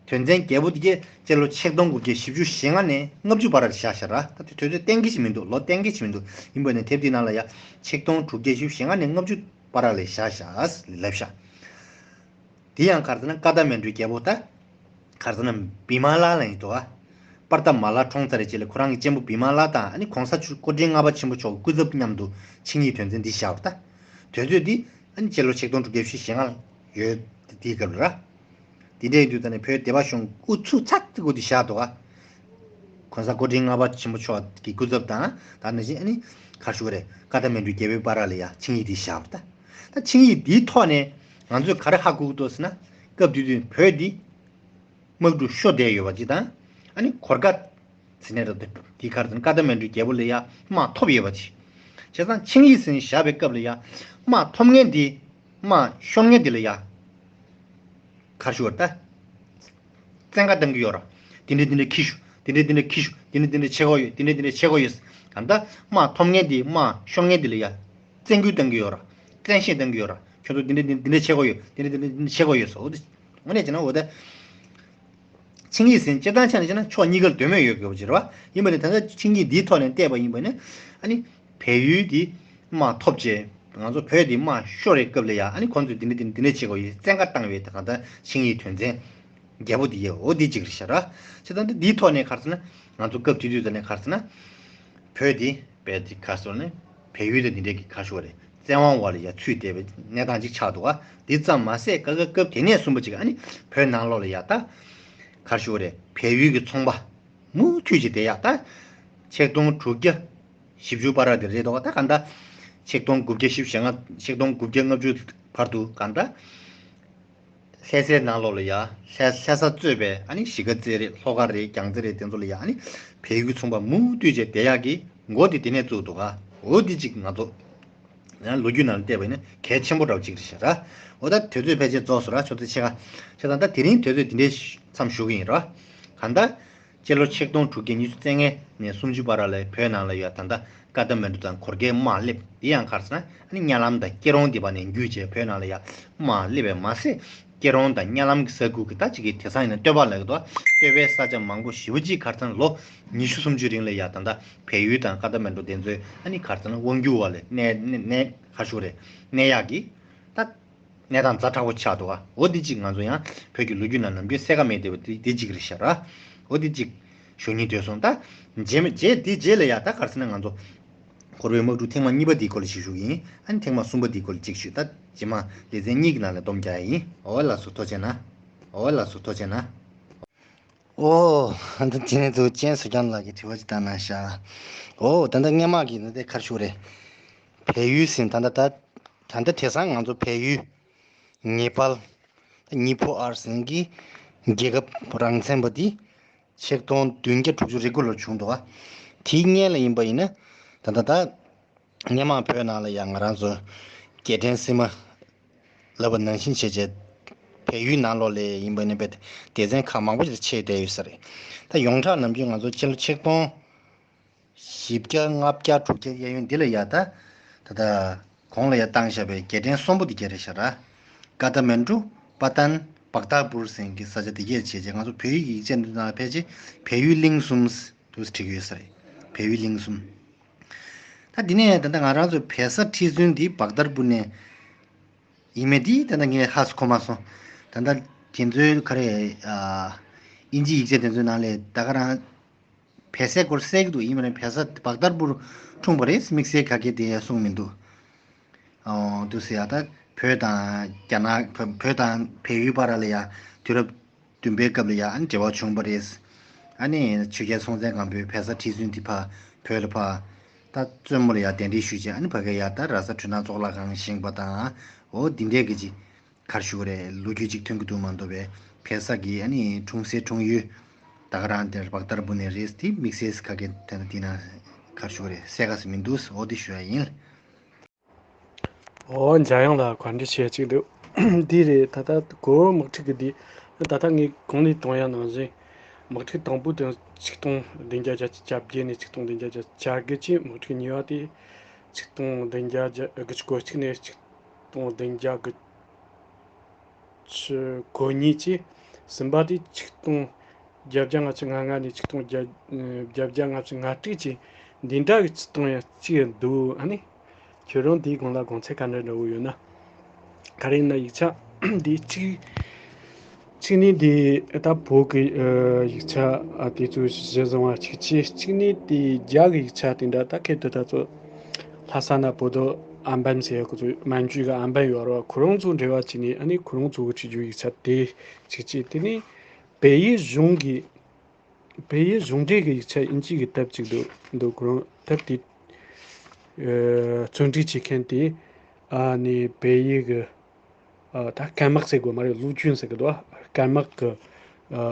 དོན་ཚན་བརྒྱད་པོ་འདི་གས་སྤྱི་ལོ་ཆིག་སྟོང་དགུ་བརྒྱ་བཞི་བཅུ་ཞེ་ལྔ་ནས་ལྔ་བཅུ་བར་ལ་བཞག་བཞག་ར། ད་དེ་དུས་ཚོད་གཏན་འཁེལ་ཞིག་མི་འདུག་ལོ་གཏན་འཁེལ་ཞིག་མི་འདུག་ཡིན་པ་ནས་དེབ་འདི་ནང་ལ་ཡ་ཆིག་སྟོང་དྲུག་བརྒྱ་བཞི་བཅུ་ཞེ་ལྔ་ནས་ལྔ་བཅུ་བར་ལ་བཞག་བཞག་ལབ་བཞག་དེ་ཡང་ག་རེ་ཟེར་ན་ཀ་ཐ་མན་གྲུའི་རྒྱལ་པོ་ད། ག་རེ་ཟེར་ན་བི་མ་ལ་ལ་ཡིན་འདུག་ག་པར་ཏ་མ་ལ་གྲོངས་ཚར་རེད་ཅེས་ལ་ཁོ་རང་གི་གཅེན་པོ་བི་མ་ལ་དང་ཨ་ནི་གོང་ས་མཆོག་སྐུ་ཕྲེང་ལྔ་པ་ཆེན་པོ་མཆོག་གི་སྐུ་ཚབ་མཉམ་དུ་ཆིངས་ཡིག་དོན་ཚན་འདི་བཞག་པ་ད། དུས་ཚོད་འདི་ཨ་ནི་སྤྱི་ལོ་ཆིག་སྟོང་དྲུག་བརྒྱ་བཞི་བཅུ་ཞེ་ལྔ་ཡོད་དེའི་སྐབས་ལ་ར། དེ་འདྲ་ཡིན་དུས་ད་ནི་བོད་སྡེ་པ་གཞུང་དབུ་ཚུགས་ཚ་ཚིག་གུ་དེ་བཞག་འདུག་ག་གོང་ས་སྐུ་ཕྲེང་ལྔ་པ་ཆེན་པོ་མཆོག་གི་སྐུ་ཚབ་དང་ད་ནང་བཞིན་ཨ་ནི་ག་རེ་ཞུ་དགོས་རེད། ཀ་ཐ་མན་གྲུའི་རྒྱལ་པོའི་བར་ལ་ཡ་ཆིངས་ཡིག་དེ་བཞག་པ་ད། ད་ཆིངས་ཡིག་འདིའི་ཐོག་ནས་ང་ཚོས་ག་རེ་ཧ་གོ་གི་འདུག་ཟེར་ན། སྐབས་དེ་དུས་བོད་འདི་དམག་འཁྲུག་ཤོར་བསྡད་ཡོད་པ་ཅིག་དང་། ཨ་ནི་གོར་ཀ་ཟེར་ནས་ར་འདི་ག་རེ་ཟེར་ན་ཀ་ཐ་མན་གྲུའི་རྒྱལ་པོ་ལ་ཡ་དམག་ཐོབ་ཡོད་པ་ཅིག་བྱས་ཙང་ཆིངས་ཡིག་ཟིན་བཞག་པའི་སྐབས་ལ་ཡ་དམག་ཐོབ་མཁན་འདི་དམག་ཤོར་མཁན་འདི་ལ་ཡ་ག་རེ་ཞུ་དགོས་རེད་ད། བཙན་བཀའ་བཏང་གི་ཡོད་ར། དེ་འདྲ་དེ་འདྲ་ཁྱི་ཤུ། དེ་འདྲ་དེ་འདྲ་ཁྱི་ཤུ། དེ་འདྲ་དེ་འདྲ་བྱེད་དགོས་ཡོད། དེ་འདྲ་དེ་འདྲ་བྱེད་དགོས་ཡོད། གང་ལྟར་དམག་ཐོབ་མཁན་དེ་དམག་ཤོར་མཁན་དེ་ལ་ཡ། བཙན་སྐུལ་བཏང་གི་ཡོད་ར། བཙན་ཤེད་བཏང་གི་ཡོད་ར། ཁྱོད་ཚོ་དེ་འདྲ་དེ་འདྲ་བྱེད་དགོས་ཡོད། དེ་འདྲ་དེ་འདྲ་དེ་འདྲ་བྱེད་དགོས་ཡོད་ཟེར། འོ་དེ། དངོས་གནས་བྱས་ན་འོ་དེ། ཆིངས་ཡིག་ཟིན་སྤྱིར་བཏང་ཆ་ནས་བྱས་ན་ཕྱོགས་གཉིས་ཀར་དོན་མེད་ཡོད་དགོས་པ་ཅིག་རེད་བ། ཡིན་པ་ནི་ད་ལྟ་ཆིངས་ཡིག་འདིའི་ཐོག་ནས་བལྟས་པ་ཡིན་པ་ནི། ཨ་ནི། བལ་ཡུལ་འདི་དམག་ཐོབ་རྗེས་ང་ཚོ་བོད་འདི་དམག་ཤོར་བའི་སྐབས་ལ་ཡ། ཨ་ནི་ཁོང་ཚོས་འདི་འདྲ་འདི་འདྲ་འདི་འདྲ་བྱེད་དགོས་ཡོད། བཙན་བཀའ་བཏང་བའི་ད་གང་ལྟར་ཆིངས་ཡིག་དོན་ཚན་བརྒྱད་པོ་འདི་ཡོད། འོ་འདི་གཅིག་རེད་ཤག་ར། བྱས་ཙང་འདི་འདིའི་ཐོག་ནས་ག་རེ་ཟེར་ན། ང་ཚོ་སྐབས་དེ་དུས་ད་ནས་ག་རེ་ཟེར་ན། བོད་འདི་བལ་འདི་ག་རེ་ཟེར་ན། བལ་ཡུལ་དང་འདི་འདྲའི་གི་ཁ་ཤོར་རེད། བཙན་དབང་འོག་ལ་ཡ་ཚུད་བསྡད་པའི་གནས་སྟངས་ཅིག་ཆགས་འདུག་ག། འདི་ཙམ་མ་ཟད་ཀ་ཀ་སྐབས་དེ་ནས་བཟུང་བ་ཅིག་ཨ་ནི་བོད་ནང་ལོགས་ལ་ཡ་ད་ག་རེ་ཞུ་དགོས་རེད། བལ་ཡུལ་གྱི་ཚོང་པ་མུ་མཐུད་ཅིག་བསྡད་ཡ། ད་ཆིག་སྟོང་དྲུག་བརྒྱ་བཞི་བཅུ་བར་དེ་རེད་འདུག་ག། ད་གང་ལྟར་ཆིག་སྟོང་དགུ་བརྒྱ་བཞི་བཅུ་ཞེ་ལྔ། ཆིག་སྟོང་དགུ་བརྒྱ་ལྔ་བཅུ་བར་དུ་གང་ལྟར། ལྷ་སའི་ནང་ལོགས་ལ་ཡ་ལྷ་ལྷ་ས་གཙོས་པའི་ཨ་ནི་གཞིས་ཀ་རྩེ་རེད། ལྷོ་ཁ་རེད། རྒྱལ་རྩེ་རེད། དེ་ཚོ་ལ་ཡ་ཨ་ནི་བལ་ཡུལ་ཚོང་པ་མུ་མཐུད་བྱས་བསྡད་ཡག་གི་མགོ་དེ་དེ་ནས་བཙུགས་འདུག་ག། འོ་དེ་གཅིག་ང་ཚོ་ཡང་ལོ་རྒྱུས་ནང་ལ་བལྟས་པ་ཡིན་ན་གལ་ཆེན་པོ་འདྲ་བོ་གཅིག་རེད་ཤག་ར། འོ་ད་དུས་ཚོད་ཕལ་ཆེར་རྫོགས་སོང་ར། ཆུ་ཚོད་ཕྱེད་ཀ་ཕྱེད་ཙམ། ད་དེ་རིང་དུས་ཚོད་འདི་འདྲའི་མཚམས་ཞུ་གི་ཡིན་ར། གང་ལྟར། སྤྱི་ལོ་ཆིག་སྟོང་དྲུག་བརྒྱ་ཉི་ཤུ་རྩ་ལྔ་ནས་སུམ་ཅུ་བར་ལ་བོད་ནང་ལ་ཡ་ད་ལྟ་ཀ་ཐ་མན་གྲུ་དང་གོར་ཁའི་དམག་སླེབས། འདི་ཡང་ག་རེ་ཟེར་ན་ཨ་ནི་གཉའ་ལམ་དང་སྐྱིད་རོང་འདི་བར་ནས་བརྒྱུད་བྱས་བོད་ནང་ལ་ཡ་དམག་སླེབས་པས་མ་ཟད། སྐྱིད་རོང་དང་གཉའ་ལམ་གྱི་ས་ཁུལ་གྱི་ད་ཅིག་གི་དེང་སང་ཡིན་ན་སྟོད་པ་ལབ་ཀྱི་འདུག། སྟོད་པའི་ས་ཆ་མང་པོ་ཞེ་པོ་ཅིག་ག་རེ་ཟེར་ན་ལོ་ཉི་ཤུ་སུམ་ཅུ་རིང་ལ་ཡ་ད་ལྟ་བལ་ཡུལ་དང་ཀ་ཐ་མན་གྲུ་དེ་ཚོའི་ཨ་ནི་ག་རེ་ཟེར་ན་དབང་སྒྱུར་འོག་ལ་གནས་གནས་གནས་ག་རེ་ཞུ་དགོས་རེད། གནས་ཡག་གི་ད། གནས་སྟངས་ཛ་དྲག་པོ་ཆགས་འདུག་ག། འོ་འདི་གཅིག་ང་ཚོ་ཡང་བོད་ཀྱི་ལོ་རྒྱུས་ནང་ནམ་རྒྱུན་གསལ་ཁ་མེད་བསྡད་པ་འདི་འདི་གཅིག་རེད་ཤག་ར། འོ་འདི་གཅིག་ཞུ་སྙིང་འདོད་སོང་། ད་རྗེས་མ་རྗེས་འདི་རྗེས་ལ་ཡ་ད་ག་རེ་ཟེར་ན་ང་ཚོ་གོར་བའི་དམག་འཁྲུག་ཐེངས་མ་གཉིས་པ་འདིའི་སྐོར་ལ་ཞིག་ཞུ་གི་ཡིན། ཨ་ནི་ཐེངས་མ་གསུམ་པ་འདིའི་སྐོར་ལ་གཅིག་ཞུ། ད་རྗེས་མ་ལེ་ཚན་གཉིས་ཀྱི་ནང་ལ་སྡོམ་རྒྱག་ཡ་ཡིན། འོ་ལགས་སོ། ཐུགས་རྗེ་གནང་། འོ་ལགས་སོ། ཐུགས་རྗེ་གནང་། ཨོ། ད་དེ་ནས་དུ་ཅན་སུ་ཀྱང་ལགས་ཀྱིས་དྲི་བ་ཅིག་བཏང་གནང་ཤག། ཨོ་ད་ལྟ་སྔས་མ་གི་ནི་དེ་ག་རེ་ཞུ་དགོས་རེད། བལ་ཡུལ་ཟེར་ད་ལྟ་ད་ད་ལྟ་དེང་སང་ང་ཚོ་བལ་ཡུལ། ཉེ་པཱལ། ད་ཉི་ཕུ་ཨར་ཟེར་གྱི་རྒྱལ་ཁབ་རང་བཙན་པ་འདི་ཆིག་སྟོང་བདུན་བརྒྱ་དྲུག་ཅུ་རེ་དགུ་ལོར་བྱུང་འདུག་ག། དེའི་སྔོན་ལ་ཡིན་པ་ཡིན་ན་ད་ལྟ་ད། སྔས་མ་བོད་ནང་ལ་ཡང་ང་རང་ཚོ་རྒྱལ་ཕྲན་སིལ་མ་ལབ་པ་ནང་བཞིན་བྱས་རྗེས་བལ་ཡུལ་ནང་ལོགས་ལ་ཡིན་པ་ནི་བས་སྡེ་ཚན་ཁག་མང་པོ་ཞིག་ཕྱེ་བསྡད་ཡོད་ས་རེད། ད་ཡོངས་གྲགས་ནམ་རྒྱུན་ང་ཚོ་སྤྱི་ལོ་ཆིག་སྟོང་བཞི་བརྒྱ་ལྔ་བརྒྱ་དྲུག་བརྒྱ་གཡས་གཡོན་འདི་ལ་ཡ་ད་ད་ད་གོང་ལ་ཡ་བཏང་བཞག་པའི་རྒྱལ་ཕྲན་གསུམ་པོ་འདི་ག་རེ་ཤག་ར། ཀ་ཐ་མན་གྲུ། པ་ཏན། བག་དར་པུར་ཟེར་གྱི་ས་ཆ་འདི་ག་བྱས་རྗེས་ང་ཚོ་བོད་ཡིག་ཡིག་ཆ་འདི་ནང་ཕལ་ཆེར་བལ་ཡུལ་གླིང་གསུམ་དུ་བྲིས་ཡོད་ས་རེད། བལ་ཡུལ་གླིང་གསུམ། ད་འདི་ནས་ད་ལྟ་ང་རང་ཚོའི་བལ་ས་ཁྲི་བཙུན་འདི་བག་དར་པུར་ནས་ཡིན་མེད་འདི་ད་ལྟ་ངས་ཧ་གོ་མ་སོང་། ད་ལྟ་དེ་ཚོའི་ག་རེ། ཨ། དབྱིན་ཇི་ཡིག་ཆ་དེ་ཚོའི་ནང་ལས་ད་ག་རང་བལ་སའི་སྐོར་གསལ་གྱི་འདུག། ཡིན་མིན་བལ་ས་བག་དར་པུར་འཁྲུངས་པ་རེད། དམིགས་བསལ་ག་གེ་དེ་གསུངས་མི་འདུག། ཨོ། འདུག་ཟེར་ཡ། ད་བོད་དང་རྒྱ་ནག་བོད་བོད་དང་བལ་ཡུལ་བར་ལ་ཡ་དུས་རབས་བདུན་པའི་སྐབས་ལ་ཡ་ཨ་ནི་འབྲེལ་བ་བྱུང་བ་རེད། ཨ་ནི་ཆོས་རྒྱལ་སྲོང་བཙན་སྒམ་པོས་བལ་བཟའ་ཁྲི་བཙུན་དེ་ཕར་བོད་ལ་ཕར་ད་བཙུན་མོ་ལ་ཡ་གདན་འདྲེན་ཞུས་རྗེས་ཨ་ནི་ཕ་གི་ཡ་ད་ར་ས་གྲུ་ནག་གཙུག་ལག་ཁང་བཞེངས་པ་དང་། འོ་འདི་འདྲའི་གི་ཅིག་ག་རེ་ཞུ་དགོས་རེད། ལོ་རྒྱུས་ཅིག་ཐོན་གྱི་འདུག་མ་གཏོགས་པའི་བལ་བཟའ་གི་ཨ་ནི་འཁྲུངས་སའི་འཁྲུངས་ཡུལ་ད་ག་རང་དེར་བག་དར་པུར་ནས་རེད། དེ་དམིགས་བསལ་ག་གེ་དེ་ན་དེ་ན་ག་རེ་ཞུ་དགོས་རེད། གསལ་ཁ་ཞིག་མི་འདུག། འོ་འདི་ཞུ་ཡ་ཡིན། ཨོ། འཇམ་དབྱངས་ལགས་བཀའ་འདྲི་བྱེད་ཅིག་འདུག། འདི་རེད། ད་ལྟ་གོ་བོ་དམག་འཁྲུག་གི་འདི་ད་ལྟ་ངས་གོང་ནས་གཏོང་ཡ་ནང་བཞིན་དམག་འཁྲུག་དང་པོ་དེ་ཆིག་སྟོང་བདུན་བརྒྱ་བརྒྱད་ཅུ་གྱ་བརྒྱད་ནས་ཆིག་སྟོང་བདུན་བརྒྱ་བརྒྱད་ཅུ་གྱ་དགུ་བཅས། དམག་འཁྲུག་གཉིས་པ་དེ་ཆིག་སྟོང་བདུན་བརྒྱ་དགུ་བཅུ་གོ་གཅིག་ནས་ཆིག་སྟོང་བདུན་བརྒྱ་དགུ་བཅུ་གོ་གཉིས་བཅས། གསུམ་པ་དེ་ཆིག་སྟོང་བརྒྱད་བརྒྱ་ལྔ་བཅུ་ང་ལྔ་ནས་ཆིག་སྟོང་བརྒྱད་བརྒྱད་བརྒྱ་ལྔ་བཅུ་ང་དྲུག་བཅས། འདི་འདྲ་གི་ཆིག་སྟོང་ཡང་གཅིག་འདུག། ཨ་ནི་ཁྱོད་རང་འདིའི་སྒང་ལ་དགོངས་ཚུལ་ག་འདྲ་འདྲ་བོ་ཡོད་ན། ག་རེ་ཡིན་ན་ཡིག་ཆ་འདི་གཅིག་གཅིག་ནི་འདི་ད་བོད་ཀྱི་ཨ་ཡིག་ཆ་ཨ་དེ་ཚོ་གཞིར་བཟུང་བ་གཅིག་བྱས། གཅིག་ནི་དེ་རྒྱ་གི་ཡིག་ཆ་དེ་འདྲ། ད་ཁྱེད་དེ་ད་ཚོ་ལྷ་ས་ན་བོད་དོ་ཨམ་བན་ཟེར་ཡ་ཁོ་ཚོ་མན་ཇུའི་གི་ཨམ་བན་ཡོད་རེད་བ། ཁོ་རང་ཚོ་འབྲེལ་བ་བྱས་ནས་ཨ་ནི་ཁོ་རང་ཚོ་གི་བྲིས་རྒྱུ་ཡིག་ཆ་དེ་གཅིག་བྱས། དེ་ནི་བལ་ཡུལ་གཞུང་གི་བལ་ཡུལ་གཞུང་འབྲེལ་གྱི་ཡིག་ཆ་དབྱིན་ཇི་གི་དེབ་ཅིག་འདུག། འདུག། ཁོ་རང་དེབ་དེ་ཨ་བརྩོན་འགྲུས་བྱེད་མཁན་དེ་ཨ་ནི་བལ་ཡུལ་གྱི་ཨ་ད་ཀན་དམག་ཟེར་དགོས་མ་རེད། ལུའུ་ཅུན་ཟེར་གི་འདུག། ཨ་ཀན་དམག་གི་ཨ་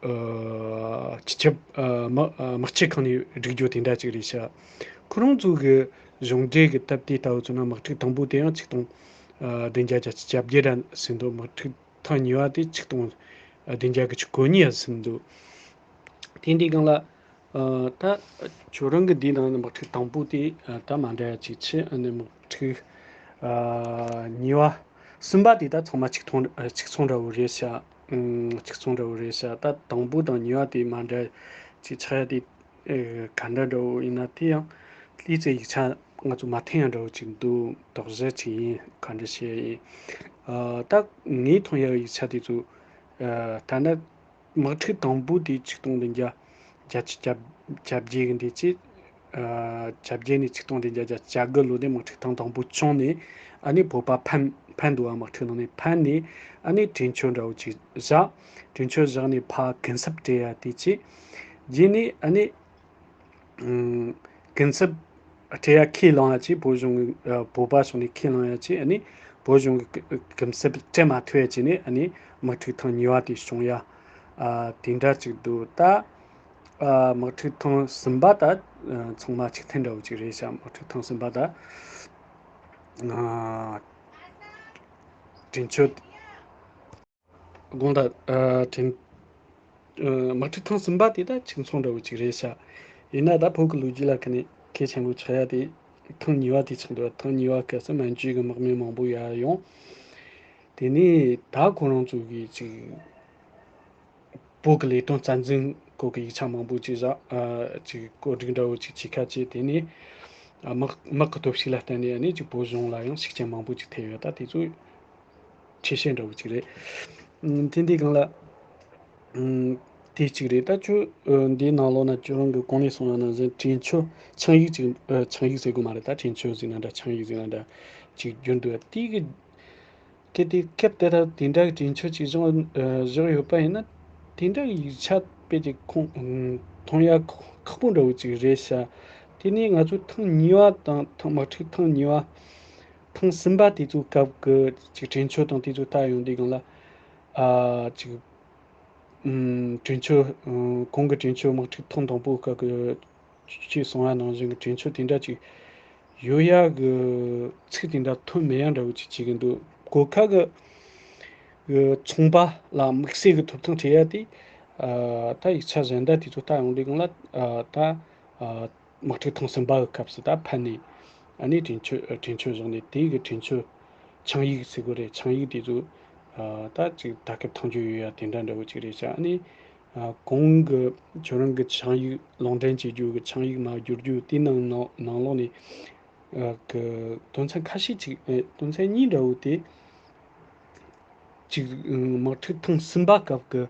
ཨ་སྤྱི་ཁྱབ་ཨ་དམག་ཨ་དམག་སྤྱི་ཁང་ནས་བསྒྲིགས་རྒྱུ་དེ་འདྲ་ཅིག་རེད་ཤག། ཁོ་རང་ཚོ་གི་གཞུང་འབྲེལ་གྱི་དེབ་དེ་ལྟ་བུ་བཙུགས་ན་དམག་འཁྲུག་དང་པོ་དེ་ཡང་ཆིག་སྟོང་ཨ་བདུན་བརྒྱ་བརྒྱད་ཅུ་གྱ་བརྒྱད་ར་ཟིན་འདུག། དམག་འཁྲུག་ཐེངས་གཉིས་པ་དེ་ཆིག་སྟོང་བདུན་བརྒྱ་དགུ་བཅུ་གོ་གཉིས་ཡར་ཟིན་འདུག། དེ་འདྲའི་སྒང་ལ་ཨ་ད་ཁྱོད་རང་གི་འདིའི་ནང་ནས་དམག་འཁྲུག་དང་པོ་དེ་ཨ་ད་མ་འདྲ་ཡ་ཅིག་ཆེ། ཨ་ནི་དམག་འཁྲུག་ཨ་གཉིས་པ་གསུམ་པ་དེ་ད་ཚང་མ་གཅིག་མཚུངས་ཨ་གཅིག་མཚུངས་འདྲ་བོ་རེད་ཤག། ཨུམ་གཅིག་མཚུངས་འདྲ་བོ་རེད་ཤག། ད་དང་པོ་དང་གཉིས་པ་དེ་མ་འདྲ་ཅིག་ཆགས་ཡ་དེ། ཨེ་ག་འདྲ་འདྲ་བོ་ཡིན་ན། དེ་ཡང་ལི་ཙེ་ཡིག་ཆ་ང་ཚོ་མ་འཐེན་ཡ་འདྲ་བོ་ཅིག་འདུག། དོགས་གཞི་ཅིག་ཡིན། ག་འདྲ་བཤད་ཡིན། ཨ་ད་ངས་མཐོང་ཡ་ཡིག་ཆ་དེ་ཚོ་ཨ་ད་ནི་དམག་འཁྲུག་དང་པོ་དེ་ཆིག་སྟོང་བདུན་བརྒྱ་བརྒྱད་ཅུ་གྱ་བརྒྱད་ཀྱི་འདི་ཅི་ ཨ་གྱ་བརྒྱད་ནས་ཆིག་སྟོང་བདུན་བརྒྱ་གྱ་གྱ་དགུ་ལོ་ནས་དམག་འཁྲུག་ཐེངས་དང་པོ་བྱུང་ནས། ཨ་ནི་བོད་པ་ཕན་ཕན་འདུག་བ། དམག་འཁྲུག་ནང་ནས་ཕན་ནས། ཨ་ནི་གྲོས་ཆོད་འདྲ་བོ་ཅིག་བཞག་གྲོས་ཆོད་བཞག་ནས་ཕར་གུན་གསབ་སྤྲད་ཡ་དེ་བྱས། རྗེས་ནས་ཨ་ནི་ཨམ་གུན་གསབ་སྤྲད་ཡ་ཁས་བླངས་ཡ་བྱས། བོད་གཞུང་གི་ཨ་བོད་པ་ཕྱོགས་ནས་ཁས་བླངས་ཡ་བྱས། ཨ་ནི་བོད་གཞུང་གི་གུན་གསབ་སྤྲད་མ་ཐུབ་ཡ་བྱས་ནས། ཨ་ནི་དམག་འཁྲུག་ཐེངས་གཉིས་པ་དེ་བྱུང་ཡ། ཨ་དེ་འདྲ་ཅིག་འདུག་ད། ཨ་དམག་འཁྲུག་ཐེངས་གསུམ་པ་ད་ཨ་ཚང་མ་གཅིག་མཐུན་འདྲ་བོ་ཅིག་རེད་ཤག་དམག་འཁྲུག་ཐེངས་གསུམ་པ་ད། ཨ་དྲིན་ཆོད་དགོངས་དག་ཨ་དྲིན་ཨ་དམག་འཁྲུག་ཐེངས་གསུམ་པ་དེ་ད་གཅིག་མཚུངས་འདྲ་བོ་ཅིག་རེད་ཤག་ཡིན་ན་ད་བོད་ཀྱི་ལོ་རྒྱུས་ལ་ག་ནས་གལ་ཆེན་པོ་ཆགས་ཡ་དེ་ཐེངས་གཉིས་པ་དེ་ཆགས་འདུག་ཐེངས་གཉིས་པ་སྐབས་སུ་མན་ཇུའི་གི་དམག་མི་མང་པོ་ཡར་ཡོང་། དེ་ནས་ད་ཁོ་རང་ཚོ་གིས་ཅིག་བོད་ཀྱི་ལས་དོན་རྩ་འཛིན་སྐོར་གྱི་ཡིག་ཆ་མང་པོ་ཅིག་བཞག་ཨ་ཅིག་བཀོད་སྒྲིག་འདྲ་བོ་ཅིག་བྱེད་ཁ་བྱས། དེ་ནས་ཨ་དམག་དམག་གི་སྟོབས་ཤུགས་ལ་བརྟེན་ནས་ཨ་ནི་ཅིག་བོད་གཞུང་ལ་ཡང་ཤུགས་རྐྱེན་མང་པོ་ཅིག་ཐེབས་ཡོད། ད་དེ་ཚོ་ཁྲིད་བཤད་འདྲ་བོ་ཅིག་རེད། ཨམ་དེ་འདི་སྒང་ལ་ཨམ་དེ་གཅིག་རེད། ད་ཁྱོད་ཨ་འདིའི་ནང་ལོགས་ན་ཁྱོད་རང་གི་གོང་ནས་གསུངས་པ་ནང་བཞིན་དྲིན་ཆོད་ཆིངས་ཡིག་ཅིག་ཨ་ཆིངས་ཡིག་ཟེར་དགོས་མ་རེད། ད་དྲིན་ཆོད་ཟེར་ན་འདྲ། ཆིངས་ཡིག་ཟེར་ན་འདྲ་ཅིག་བསྒྱུར་འདུག་དེ་གི་གལ་ཏེ་སྐབས་དེ་དག་དེ་འདྲ་གི་དྲིན་ཆོད་ཅིག་བཞག་ཨ་བཞག་ཡོད་པ་ཡིན་ན། དེ་འདྲ་གི་ཡིག་ཆ་དཔེ་ཅིག་ཁོང་ཨ་མཐོང་ཡ་ཁག་པོ་འདྲ་བོ་ཅིག་རེད་ཤག་དེ་ནས་ང་ཚོ་ཐེངས་གཉིས་པ་དང་ཐེངས་དམག་འཁྲུག་ཐེངས་གཉིས་པ་ཐེངས་གསུམ་པ་དེ་ཚོའི་སྐབས་ཀྱི་ཅིག་དྲིན་ཆོད་དང་དེ་ཚོ་ལྟ་ཡོང་དུས་སྒང་ལ། ཨ་ཅིག་ཨམ་དྲིན་ཆོད་ཨ་གོང་གི་དྲིན་ཆོད་དམག་འཁྲུག་ཐེངས་དང་པོའི་སྐབས་ཀྱི་ཅེས་གསུངས་པ་ནང་བཞིན་གྱི་དྲིན་ཆོད་དེ་འདྲ་ཅིག་ཡོད་ཡ་གི་ཚིག་དེ་འདྲ་ཐོན་མེད་ཡ་འདྲ་བོ་ཅིག་བྱེད་ཀྱི་འདུག་གོར་ཁ་གི་གི་ཚོང་པ་ལ་དམིགས་བསལ་གྱི་ཐོབ་ཐང་སྤྲད་ཡ་དེ། ཨ་ད་ཡིག་ཆ་གཞན་དག་དེ་ཚོ་ལྟ་ཡོང་དུས་སྒང་ལ། ཨ་ད་ཨ་དམག་འཁྲུག་ཐེངས་གསུམ་པ་གི་སྐབས་སུ་ད་ཕན་ནས་ཨ་ནི་དྲིན་ཆོད་དྲིན་ཆོད་བཞག་ནས། དེ་གི་དྲིན་ཆོད་ཆིངས་ཡིག་ཟེར་དགོས་རེད། ཆིངས་ཡིག་དེ་ཚོ་ཨ་ད་ཅིག་ད་སྐབས་མཐོང་རྒྱུ་ཡོད་ཡ་དེ་འདྲ་འདྲ་བོ་ཅིག་རེད་ཤག་ཨ་ནི་ཨ་གོང་གི་ཁྱོད་རང་གི་ཆིངས་ཡིག་ལུང་འདྲེན་བྱེད་རྒྱུ་གི་ཆིངས་ཡིག་མར་བསྒྱུར་རྒྱུ་དེ་ནང་ནང་ནང་ལོགས་ནས་ཨ་གི་དོན་ཚན་ཁ་ཤས་ཅིག་ཨེ་དོན་ཚན་གཉིས་འདྲ་བོ་དེ། གཅིག་དམག་འཁྲུག་ཐེངས་གསུམ་པ་སྐབས་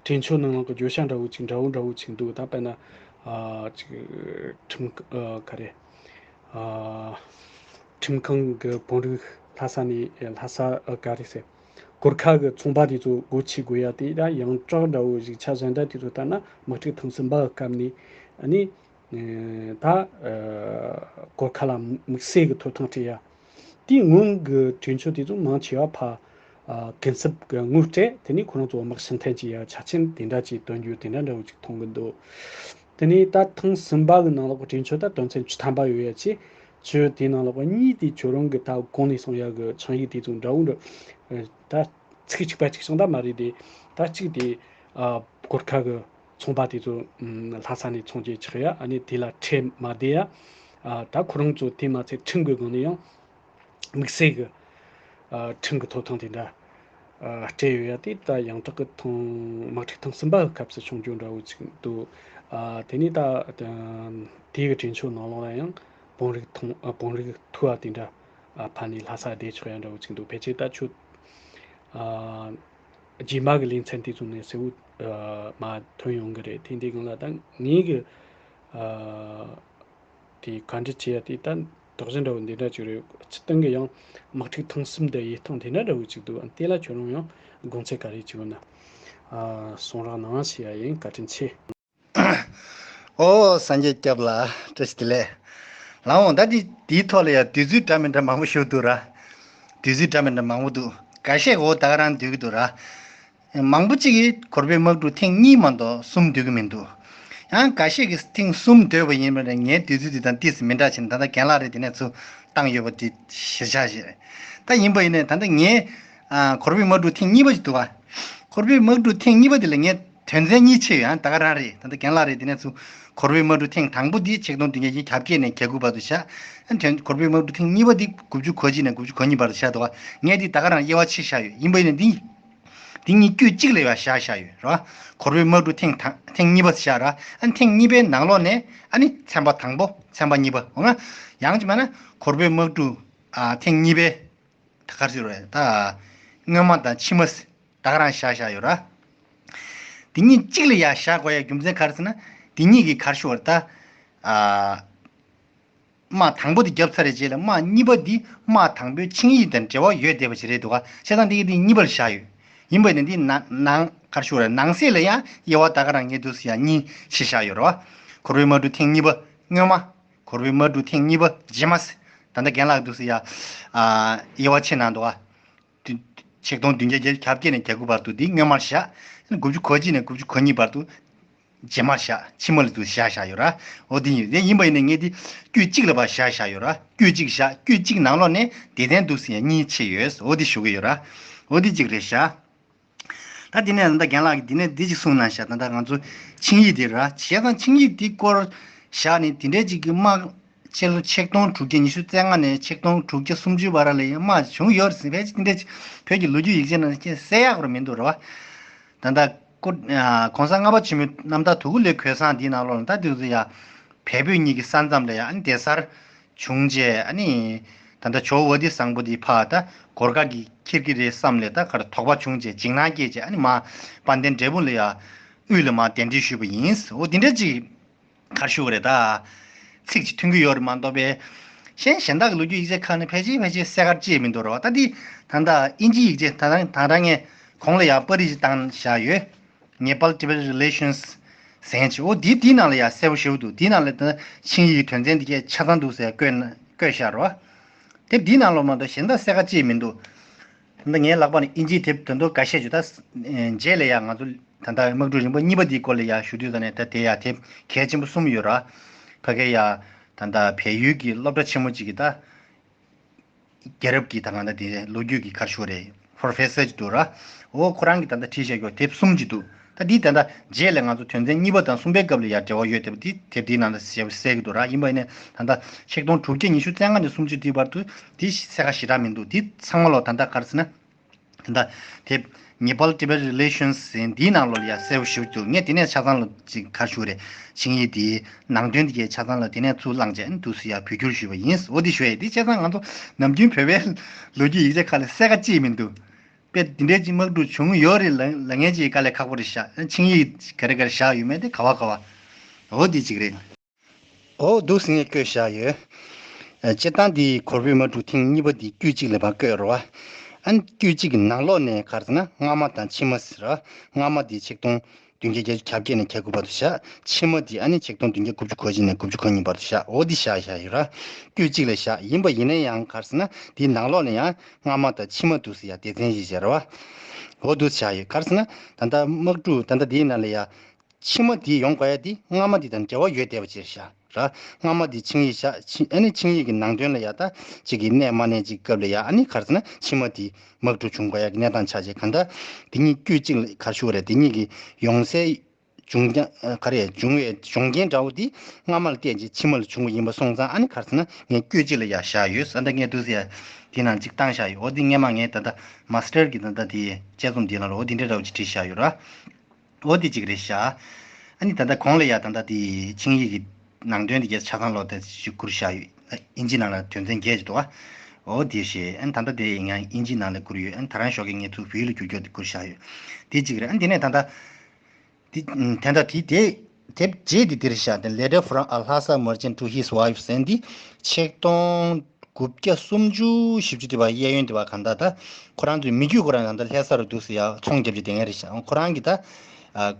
ཀྱི་གྲོས་ཆོད་ནང་ལོགས་ཀྱི་བརྗོད་བྱ་འདྲ་བོ་ཅིག་འདྲ་བོ་འདྲ་བོ་ཅིག་འདུག་ད་དཔེར་ན་ཨ་ཅིག་ཁྲིམས་ཨ་ག་རེ་ཨ་ཁྲིམས་ཁང་གི་བོད་རིགས་ལྷ་ས་ནས་ལྷ་ས་ཨ་ག་རེ་ཟེར། གོར་ཁ་གི་ཚོང་པ་དེ་ཚོ་སྒོ་ཕྱེ་དགོས་ཡ་དེ། ད་ཡང་གྲགས་འདྲ་བོ་ཞིག་ཆ་བཞག་འདྲ་དེ་ཚོ་ལྟར་ན། དམག་འཁྲུག་ཐེངས་གསུམ་པ་གི་སྐབས་ནས་ཨ་ནི། ད་ཨ་གོར་ཁ་ལ་དམིགས་བསལ་གྱི་ཐོབ་ཐང་སྤྲད་ཡ། དེའི་སྔོན་གྱི་གྲོས་ཆོད་དེ་ཚོ་མང་ཆེ་བ་ཕར་ཨ་གུན་གསབ་ཀྱི་དངུལ་སྤྲད། དེ་ནས་ཁོ་རང་ཚོ་དམག་ཕྱིར་འཐེན་བྱེད་ཡ་ཆ་རྐྱེན་དེ་འདྲ་ཅིག་སྟོན་རྒྱུ་དེ་འདྲ་འདྲ་བོ་ཅིག་མཐོང་གི་འདུག་དེ་ནས་ད་ཐེངས་གསུམ་པ་གི་ནང་ལོགས་ཀྱི་གྲོས་ཆོད་ད་དོན་ཚན་བཅུ་ཐམ་པ་ཡོད་ཡ་ཆེ། ཆོས་དེའི་ནང་ལོགས་ཀྱི་གཉིས་དེ་ཁྱོད་རང་གི་ད་གོང་ནས་གསུངས་ཡ་གི་ཆིངས་ཡིག་དེ་ཚོ་འདྲ་བོ་འདྲ། ད་ཚིག་གཅིག་པ་གཅིག་རྐྱང་ད་མ་རེད་དེ། ད་གཅིག་དེ་ཨ་གོར་ཁ་གི་ཚོང་པ་དེ་ཚོ་ཨམ་ལྷ་ས་ནས་ཚོང་བྱེད་ཆགས་ཡ། ཨ་ནི་དེ་ལ་ཁྲལ་མ་བསྡད་ཡ། ཨ་ད་ཁོ་རང་ཚོ་དེ་མ་ཚད་ཁྲིམས་ཀྱི་སྒང་ནས་ཡང་དམིགས་བསལ་གྱི་ཨ་ཁྲིམས་ཀྱི་ཐོབ་ཐང་དེ་འདྲ་ཨ་སྤྲད་ཡོད་ཡ་དེ། ད་ཡང་དག་གི་ཐེངས་དམག་འཁྲུག་ཐེངས་གསུམ་པ་གི་སྐབས་སུ་བྱུང་རྒྱུ་འདྲ་བོ་ཅིག་འདུག་ཨ་དེ་ནས་ད་དེ་གི་གྲོས་ཆོད་ནང་ལོགས་ལ་ཡང་བོད་རིགས་ཐོང་ཨ་བོད་རིགས་ཐུ་བ་དེ་འདྲ་ཨ་ཕ་ནས་ལྷ་ས་བསྡད་ཆོག་ཡ་འདྲ་བོ་ཅིག་འདུག་ཕལ་ཆེར་ད་ཁྱོད་ཨ་རྗེས་མ་གི་ལེ་ཚན་དེ་ཚོ་ནས་གསལ་བོ་ཨ་མར་ཐོན་ཡོང་གི་རེད། དེ་འདི་སྒང་ལ་ད་ངས་གི་ཨ་དེ་བཀའ་འདྲི་བྱེད་ཡ་དེ་ད་དོགས་གཞི་འདྲ་བོ་འདི་འདྲ་ཅིག་རེད། སྤྱིར་བཏང་གི་ཡང་དམག་འཁྲུག་ཐེངས་གསུམ་དེ་ཡིད་སྟོང་དེ་འདྲ་འདྲ་བོ་ཅིག་འདུག་ཨ་དེ་ལ་ཁྱོད་རང་ཡང་དགོངས་ཚུལ་ག་རེ་ཅིག་ཡོད་ན་ཨ་གསུང་རོགས་གནང་ཞུ་ཡ་ཡིན། བཀའ་དྲིན་ཆེ། ཨོ་སངས་རྒྱས་སྐྱབས་ལ་བཀྲ་ཤིས་བདེ་ལེགས། ལགས་འོང་ད་འདི་འདིའི་ཐོག་ལ་ཡང་དུས་ཚོད་འདྲ་མི་འདྲ་མང་པོ་ཞུགས་འདུག་ར། དུས་ཚོད་འདྲ་མི་འདྲ་མང་པོ་འདུག་འགའ་ཤས་འོ་ད་ག་རང་འདོད་ཀྱི་འདུག་ར། མང་པོ་ཅིག་གིས་གོར་པའི་དམག་འཁྲུག་ཐེངས་གཉིས་མ་གཏོགས་གསུམ་འདོད་ཀྱི་མི་འདུག་ཡང་འགའ་ཤས་ཀྱིས་ཐེངས་གསུམ་འདོད་པ་ཡིན་པ་ནས་ངའི་དུས་ཚོད་འདི་དང་ཏིས་མི་འདྲ་ཕྱིན། ད་ལྟ་རྒན་ལགས་རེད། དེ་ནས་ཚུར་བཏང་ཡོད་པ་འདི་གཞིར་བཞག་ཞིག་རེད། ད་ཡིན་པ་ཡིན་ནས་ད་ལྟ་ངས་ཨ་གོར་པའི་དམག་འཁྲུག་ཐེངས་གཉིས་པ་ཞིག་འདུག་ག་གོར་པའི་དམག་འཁྲུག་ཐེངས་གཉིས་པ་འདི་ལ་ངས་དོན་ཚན་གཉིས་ཕྱེ་ཡོད། ཨ་ད་ག་རང་རེད། ད་ལྟ་རྒན་ལགས་རེད། དེ་ནས་ཚུར་གོར་པའི་དམག་འཁྲུག་ཐེངས་དང་པོ་འདི་ཆིག་སྟོང་བདུན་བརྒྱ་བརྒྱད་ཅུ་གྱ་བརྒྱད་ནས་གྱ་དགུ་བར་དུ་བཞག་ཨ་དོན་གོར་པའི་དམག་འཁྲུག་ཐེངས་གཉིས་པ་འདི་དགུ་བཅུ་གོ་གཅིག་ནས་དགུ་བཅུ་གོ་གཉིས་བར་དུ་བཞག་འདུག་ག་ངས་འདི་ད་ག་རང་དབྱེ་བ་ཕྱེ་བཞག་ཡོད། ཡིན་པ་ཡིན་ནས་འདི་འདི་གཉིས་དཀྱུས་གཅིག་ལ་ཡང་བཞག་བཞག་ཡོད་རེད་བ། གོར་པའི་དམག་འཁྲུག་ཐེངས་དང་ཐེངས་གཉིས་པ་བཞག་ར། ཨ་ཐེངས་གཉིས་པའི་ནང་ལོགས་ནས་ཨ་ནི་ཚན་པ་དང་པོ་ཚན་པ་གཉིས་པ་འོ་ན་ཡང་ཅི་མ་ན་གོར་པའི་དམག་འཁྲུག་ཨ་ཐེངས་གཉིས་པའི་ད་གར་ཞུ་རེད། ད་སྔོན་མ་དང་ཕྱི་མ་ད་ག་རང་བཞག་བཞག་ཡོད་ར། འདི་གཉིས་གཅིག་ལ་ཡང་བཞག་དགོས་ཡ་རྒྱུ་མཚན་ག་རེ་ཟེར་ན། འདི་གཉིས་ཀྱི་གར་ཞུ་བར་ད། ཨ། དམག་དང་པོ་དེ་བརྒྱབ་ཚར་བའི་རྗེས་ལ་དམག་གཉིས་པ་འདི་དམག་དང་པོའི་ཆིངས་ཡིག་དང་འབྲེལ་བ་ཡོད་བསྡད་པ་ཞིག་རེད་འདུག་ག་བྱས་ཙང་འདི་གི་འདི་གཉིས་པ་ལ་བཞག་ཡོད། ཡིན་པ་ཡིན་ན་འདི་ནང་ནང་ག་རེ་ཞུ་དགོས་རེད། ནང་གསེས་ལ་ཡང་དབྱེ་བ་ད་ག་རང་ངས་འདུག་སེ་ཡ་གཉིས་ཕྱེ་བཞག་ཡོད་རེད་བ། གོར་བེ་དམག་འཁྲུག་ཐེངས་གཉིས་པ་སྔོན་མ། གོར་བེ་དམག་འཁྲུག་ཐེངས་གཉིས་པ་རྗེས་མ། ད་ལྟ་རྒན་ལགས་འདུག་སེ་ཡ། ཨ། དབྱེ་བ་ཕྱེ་གནང་འདུག་ག་བདུན། ཆིག་སྟོང་བདུན་བརྒྱ་བརྒྱད་ཅུ་གྱ་བརྒྱད་ནས་གྱ་དགུ་བར་དུ་འདི་སྔོན་མར་བཞག་དགུ་བཅུ་གོ་གཅིག་ནས་དགུ་བཅུ་གོ་གཉིས་བར་དུ་རྗེས་མར་བཞག་ཕྱི་མ་ལ་འདུག་བཞག་བཞག་ཡོད་ར། འོ་འདི་ཡིན། དེ་ཡིན་པ་ཡིན་ནའི་ངས་འདི་དཀྱུས་གཅིག་ལ་ཕར་བཞག་བཞག་ཡོད་ར། དཀྱུས་གཅིག་བཞག་དཀྱུས་གཅིག་ནང་ལོགས་ནས་སྡེ་ཚན་འདུག་སེ་ཡ་གཉིས་ཕྱེ་ཡོད། འོ་འདི་ཞུ་གི་ཡོད་ར། འོ་འདི་གཅིག་རེད་བཞག་ད་དེ་ནས་ད་ལྟ་རྒན་ལགས་ཀྱིས་འདི་ནས་འདི་གཅིག་གསུངས་གནང་བཞག་ད་ལྟ་ང་ཚོ་ཆིངས་ཡིག་འདི་ར། བྱས་ཙང་ཆིངས་ཡིག་འདི་སྐོར་བཞག་ནས་འདི་འདྲའི་གཅིག་གི་དམག་ཕྱི་ལོ་ཆིག་སྟོང་དྲུག་བརྒྱ་ཉི་ཤུ་རྩ་ལྔ་ནས་ཆིག་སྟོང་དྲུག་བརྒྱ་སུམ་ཅུ་བར་ལ་ཡང་དམག་བྱུང་ཡོད་རེད་ཟེར། ཕལ་ཆེར་འདི་འདྲའི་བོད་ཀྱི་ལོ་རྒྱུས་ཡིག་ཆ་ནང་བཤད་གསལ་ཡག་པོ་མི་འདུག་རེད་བ། ད་ལྟ་ཀོ་ཨ་གོང་ས་ལྔ་པ་ཆེན་པོའི་རྣམ་ཐར་དུ་ཀུ་ལེ་གོས་བཟང་འདིའི་ནང་ལོགས་ལ་ད་དུས་ཚོད་ཡ་བལ་བོད་གཉིས་ཀྱི་ས་མཚམས་ལ་ཡ་ཨ་ནི་སྡེ་གསར་བྱུང་རྗེས། ཨ་ནི་ད་ལྟ་ཇོ་བོ་དྷི་སམ་བྷོ་དྷི་ཕར་ད་གོར་ཁ་གི་འཁྱེར་གྱི་རེད་བསམ་ལས་ད་གར་དོགས་པ་བྱུང་རྗེས་འཇིགས་སྣང་སྐྱེས་རྗེས། ཨ་ནི་མར་དཔལ་ལྡན་འབྲས་སྤུངས་ལ་ཡ་དབུས་ལ་མར་གདན་འདྲེན་ཞུས་པ་ཡིན། འོ་འདི་འདྲ་ཅིག་ག་རེ་ཞུ་དགོས་རེད། ད་ཚིག་ཅིག་ཐོན་གྱི་ཡོད་རེད་མ་གཏོགས་པའི་གཞན་གཞན་དག་གི་ལོ་རྒྱུས་ཡིག་ཆ་ཁག་ནས་ཕལ་ཆེར་ཕལ་ཆེར་གསལ་ཁ་ཅིག་མི་འདུག་རེད་བ། ད་འདི་ད་ལྟ་དབྱིན་ཇིའི་ཡིག་ཆ་ད་ད་ད་ངས་གོང་ལ་ཡང་པར་རིས་ཅིག་བཏང་བཞག་ཡོད། Nepal Tibet Relations ཟེར་མཁན་ཅིག་འོ་འདི་འདིའི་ནང་ལ་ཡང་གསལ་པོ་ཞེ་པོ་འདུག་འདིའི་ནང་ལ་ད་ཆིངས་ཡིག་གི་དོན་ཚན་འདི་གས་ཆ་ཚང་འདུག་ཟེར་བཀོད་ན་བཀོད་བཞག་རེད་བ། དེབ་འདིའི་ནང་ལོགས་མ་གཏོགས་གཞན་དག་གསལ་ཁ་ཅིག་མི་འདུག་ད་ངའི་ལག་པ་ནས་དབྱིན་ཇིའི་དེབ་དོན་དུ་འགའ་ཤས་ཅིག་ད་རྗེས་ལ་ཡང་ང་ཚོ་ད་ལྟ་དམག་འཁྲུག་རིམ་པ་གཉིས་པ་འདིའི་སྐོར་ལ་ཡང་ཞུ་དུས་ད་ནས་ད་དེ་ཡང་དེབ་གལ་ཆེན་པོ་གསུམ་ཡོད་ར། ཕ་གི་ཡ་ད་ལྟ་བལ་ཡུལ་གྱི་སློབ་གྲྭ་ཆེན་མོ་གཅིག་གི་ད་རྒྱལ་རབས་ཀྱི་ད་གང་ལྟ་དེ་ལོ་རྒྱུས་ཀྱི་ག་རེ་ཞུ་དགོས་རེད། Professor ཅིག་འདུག་ར། འོ་ཁོ་རང་གིས་ད་ལྟ་བྲིས་བཞག་ཡོད་དེབ་གསུམ་ཅིག་འདུག་ད་འདི་ད་ལྟ་རྗེས་ལ་ང་ཚོ་དོན་ཚན་གཉིས་པ་དང་གསུམ་པའི་སྐབས་ལ་ཡང་འབྲེལ་བ་ཡོད་དེ་འདི་དེབ་འདིའི་ནང་ལ་ཞེ་པོ་གསལ་གྱི་འདུག་ར། ཡིན་པ་ཡིན་ནའི་ད་ལྟ་ཆིག་སྟོང་དྲུག་བརྒྱ་ཉི་ཤུ་རྩ་ལྔ་ནས་སུམ་ཅུ་དེའི་བར་དུ་འདི་གསལ་ཁ་ཞེ་དྲག་མི་འདུག་འདི་ཚང་མ་ལོ་ད་ལྟ་ག་རེ་ཟེར་ན། ད་ལྟ་དེབ་Nepal Tibet Relations ཟེར་འདིའི་ནང་ལོགས་ལ་ཡང་གསལ་པོ་ཞེ་པོ་འདུག་ངས་དེ་ནས་ཆ་ཚང་ལ་ཅིག་ག་རེ་ཞུ་དགོས་རེད། ཆིངས་ཡིག་འདིའི་ནང་དོན་འདི་གའི་ཆ་ཚང་ལ་དེ་ནས་ཚུར་བླངས་བྱས་འདུག་སེ་ཡང་བོད་བསྒྱུར་ཞུས་པ་ཡིན། འོ་འདི་ཞུ་ཡས་འདི་བྱས་ཙང་ང་ཚོ་ནམ་རྒྱུན་བོད་པའི་ལོ་རྒྱུས་ཡིག་ཆ་ཁག་ལ་གསལ་ཁ་ཅིག་མི་འདུག་དཔེ་འདི་འདྲའི་ཅིག་དམག་འཁྲུག་བྱུང་ཡོད་རེད་ལ་ལ་ངན་ཅིག་དཀའ་ལས་ཁག་པོ་རེད་ཤག་ཆིངས་ཡིག་ག་རེ་ག་རེ་བཞག་ཡོད་མེད་དེ་ག་བ་ག་བ། འོ་འདི་ཅིག་རེད། འོ་འདུག་སེ་ངས་བཀོད་བཞག་ཡོད། ཨ། སྤྱིར་བཏང་འདི་གོར་བེ་དམག་འཁྲུག་ཐེངས་གཉིས་པ་འདི་དཀྱུས་གཅིག་ལ་ཕར་བཀོད་རོ། ཨ་ནི་དཀྱུས་གཅིག་གི་ནང་ལོགས་ནས་ག་རེ་ཟེར་ན་སྔ་མ་དང་ཕྱི་མ་ཟེར་ར། སྔ་མ་འདི་ཆིག་སྟོང་བདུན་བརྒྱ་བརྒྱད་ཅུ་གྱ་བརྒྱད་ནས་གྱ་དགུ་བར་དུ་བཞག་ཕྱི་མ་འདི་ཨ་ནི་ཆིག་སྟོང་བདུན་བརྒྱ་དགུ་བཅུ་གོ་གཅིག་ནས་དགུ་བཅུ་གོ་གཉིས་བར་དུ་བཞག་འོ་འདི་བཞག་བཞག་ཡོད་ར། དཀྱུས་གཅིག་ལ་བཞག་ཡིན་པ་ཡིན་ན་ཡང་ག་རེ་ཟེར་ན་འདིའི་ནང་ལོགས་ནས་ཡང་སྔ་མ་དང་ཕྱི་མ་འདུག་སེ་ཡ་སྡེ་ཚན་བཞི་བྱས་ར་བ། འོ་འདུག་བཞག་ཡོད། ག་རེ་ཟེར་ན་ད་ལྟ་དམག་འཁྲུག་ད་ལྟ་འདིའི་ནང་ལ་ཡ། ཕྱི་མ་དེ་ཡོང་དགོས་ཡ་དེ་སྔ་མ་དེ་དང་འབྲེལ་བ་ཡོད་བསྡད་པ་ཅིག་རེད་ཤག་ར། སྔ་མ་དེ་ཆིངས་ཡིག་བཞག་ཆིངས་ཨ་ནི་ཆིངས་ཡིག་གི་ནང་དོན་ལ་ཡ་ད་གཅིག་གི་གནས་མ་གནས་ཅིག་སྐབས་ལ་ཡ་ཨ་ནི་ག་རེ་ཟེར་ན་ཕྱི་མ་དེ་དམག་འཁྲུག་བྱུང་དགོས་ཡ་གི་གནས་སྟངས་ཆགས་རྗེས་གང་ལྟར་དེ་གཉིས་དཀྱུས་གཅིག་ལ་ག་རེ་ཞུ་དགོས་རེད། དེ་གཉིས་ཀྱི་ཡོང་སའི་འབྱུང་རྐྱེན་ག་རེ་འབྱུང་བའི་འབྱུང་རྐྱེན་འདྲ་བོ་དེ་སྔ་མ་ལ་བརྟེན་རྗེས་ཕྱི་མ་ལ་བྱུང་བ་ཡིན་པ་སོང་ཙང་ཨ་ནི་ག་རེ་ཟེར་ན་ངས་དཀྱུས་གཅིག་ལ་ཡ་བཞག་ཡོད་ས་འདྲ་ངས་འདུག་ཟེར་ཡ་དེ་ནང་གཅིག་བཏང་བཞག་ཡོད། འོ་དེ་སྔས་མ་ངས་ད་ལྟ་མ་སི་ཊར་གི་ད་ལྟ་དེ་དཔྱད་རྩོམ་དེ་ནང་ལ་འོ་དེ་འདྲ་འདྲ་བོ་ཅིག་བྲིས་བཞག་ཡོད་ར། འོ་དེ་གཅིག་རེད་ཤག་ཨ་ནི་ད་ལྟ་གོང་ལ་ཡ་ད་ལྟ་དེ་ཆིངས་ཡིག་གི་ནང་དོན་དེ་གས་ཆ་ཚང་ལོ་དེ་ཞིག་བསྐུར་བཞག་ཡོད། དབྱིན་ཇི་ནང་ལ་དོན་ཚན་བརྒྱད་ཅིག་འདུག་བ། འོ་དེ་ཞེས་ཨ་ནི་ད་ལྟ་དེ་ཡིན་ཡང་དབྱིན་ཇི་ནང་ལ་བསྐུར་ཡོད། ཨ་ནི་ད་རང་ཞོགས་ཀས་ངས་ཚུར་བོད་ཡིག་ལ་བསྒྱུར་རྒྱུ་དེ་བསྐུར་བཞག་ཡོད། དེ་གཅིག་རེད། ཨ་ནི་དེ་ནས་ད་ལྟ་དེ་དེ་ད་ལྟ་དེ་དེབ་རྗེས་དེ་འདིར་བཞག་དེ་Letter from a Lhasa Merchant to His Wife ཟེར་འདི་ཆིག་སྟོང་དགུ་བརྒྱ་སུམ་ཅུ་བཞི་བཅུ་དེ་བ་གཡས་གཡོན་དེ་བ་གང་ལྟར་ད་ཁོ་རང་ཚོའི་མི་རྒྱུད་ཁོ་རང་གང་ལྟར་ལྷ་ས་རུ་འདུག་སེ་ཡ་ཚོང་རྒྱབ་ཀྱི་དེ་ངས་རེད་ཤག་ཁོ་རང་གིས་ད་ཨ་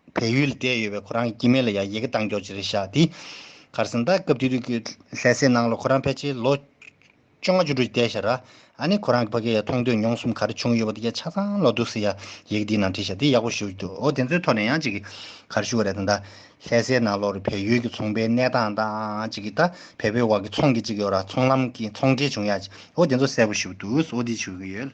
བལ་ཡུལ་ལ་བསྡད་ཡོད་པའི་ཁོ་རང་གི་སྐྱེ་དམན་ལ་ཡ་ཡི་གེ་བཏང་རྒྱུ་ཅིག་རེད་ཤག་དེ་གར་སོང་ད་སྐབས་དེ་དུས་ཀྱི་ལྷ་སའི་ནང་ལ་ཁོ་རང་ཕལ་ཆེར་ལོ་བཅོ་ལྔ་བཅུ་དྲུག་བསྡད་ཤག་ར། ཨ་ནི་ཁོ་རང་གི་ཕ་གི་ཡ་མཐོང་ཐོས་མྱོང་གསུམ་ག་རེ་བྱུང་ཡོད་པ་དེ་ག་ཆ་ཚང་ལོ་འདུག་སེ་ཡ་ཡི་གེ་འདིའི་ནང་བྲིས་ཤག་དེ་ཡག་པོ་ཞེ་པོ་ཅིག་འདུག་འོ་དེ་ཚོའི་ཐོག་ནས་ཡང་ཅིག་གི་ག་རེ་ཞུ་དགོས་རེད། ད་ལྟ་ལྷ་སའི་ནང་ལོགས་རུ་བལ་ཡུལ་གྱི་ཚོང་པའི་གནས་སྟངས་དང་ཅིག་གི་ད་བལ་པོའི་འོག་གི་ཚོང་གི་ཅིག་ཡོད་ར། ཚོང་ལམ་གྱི་ཚོང་འབྲེལ་བྱུང་ཡ་ཅིག་འོ་དེ་ཚོ་གསལ་པོ་ཞེ་པོ་འདུག་འོ་དེ་ཞུ་གི་ཡོད།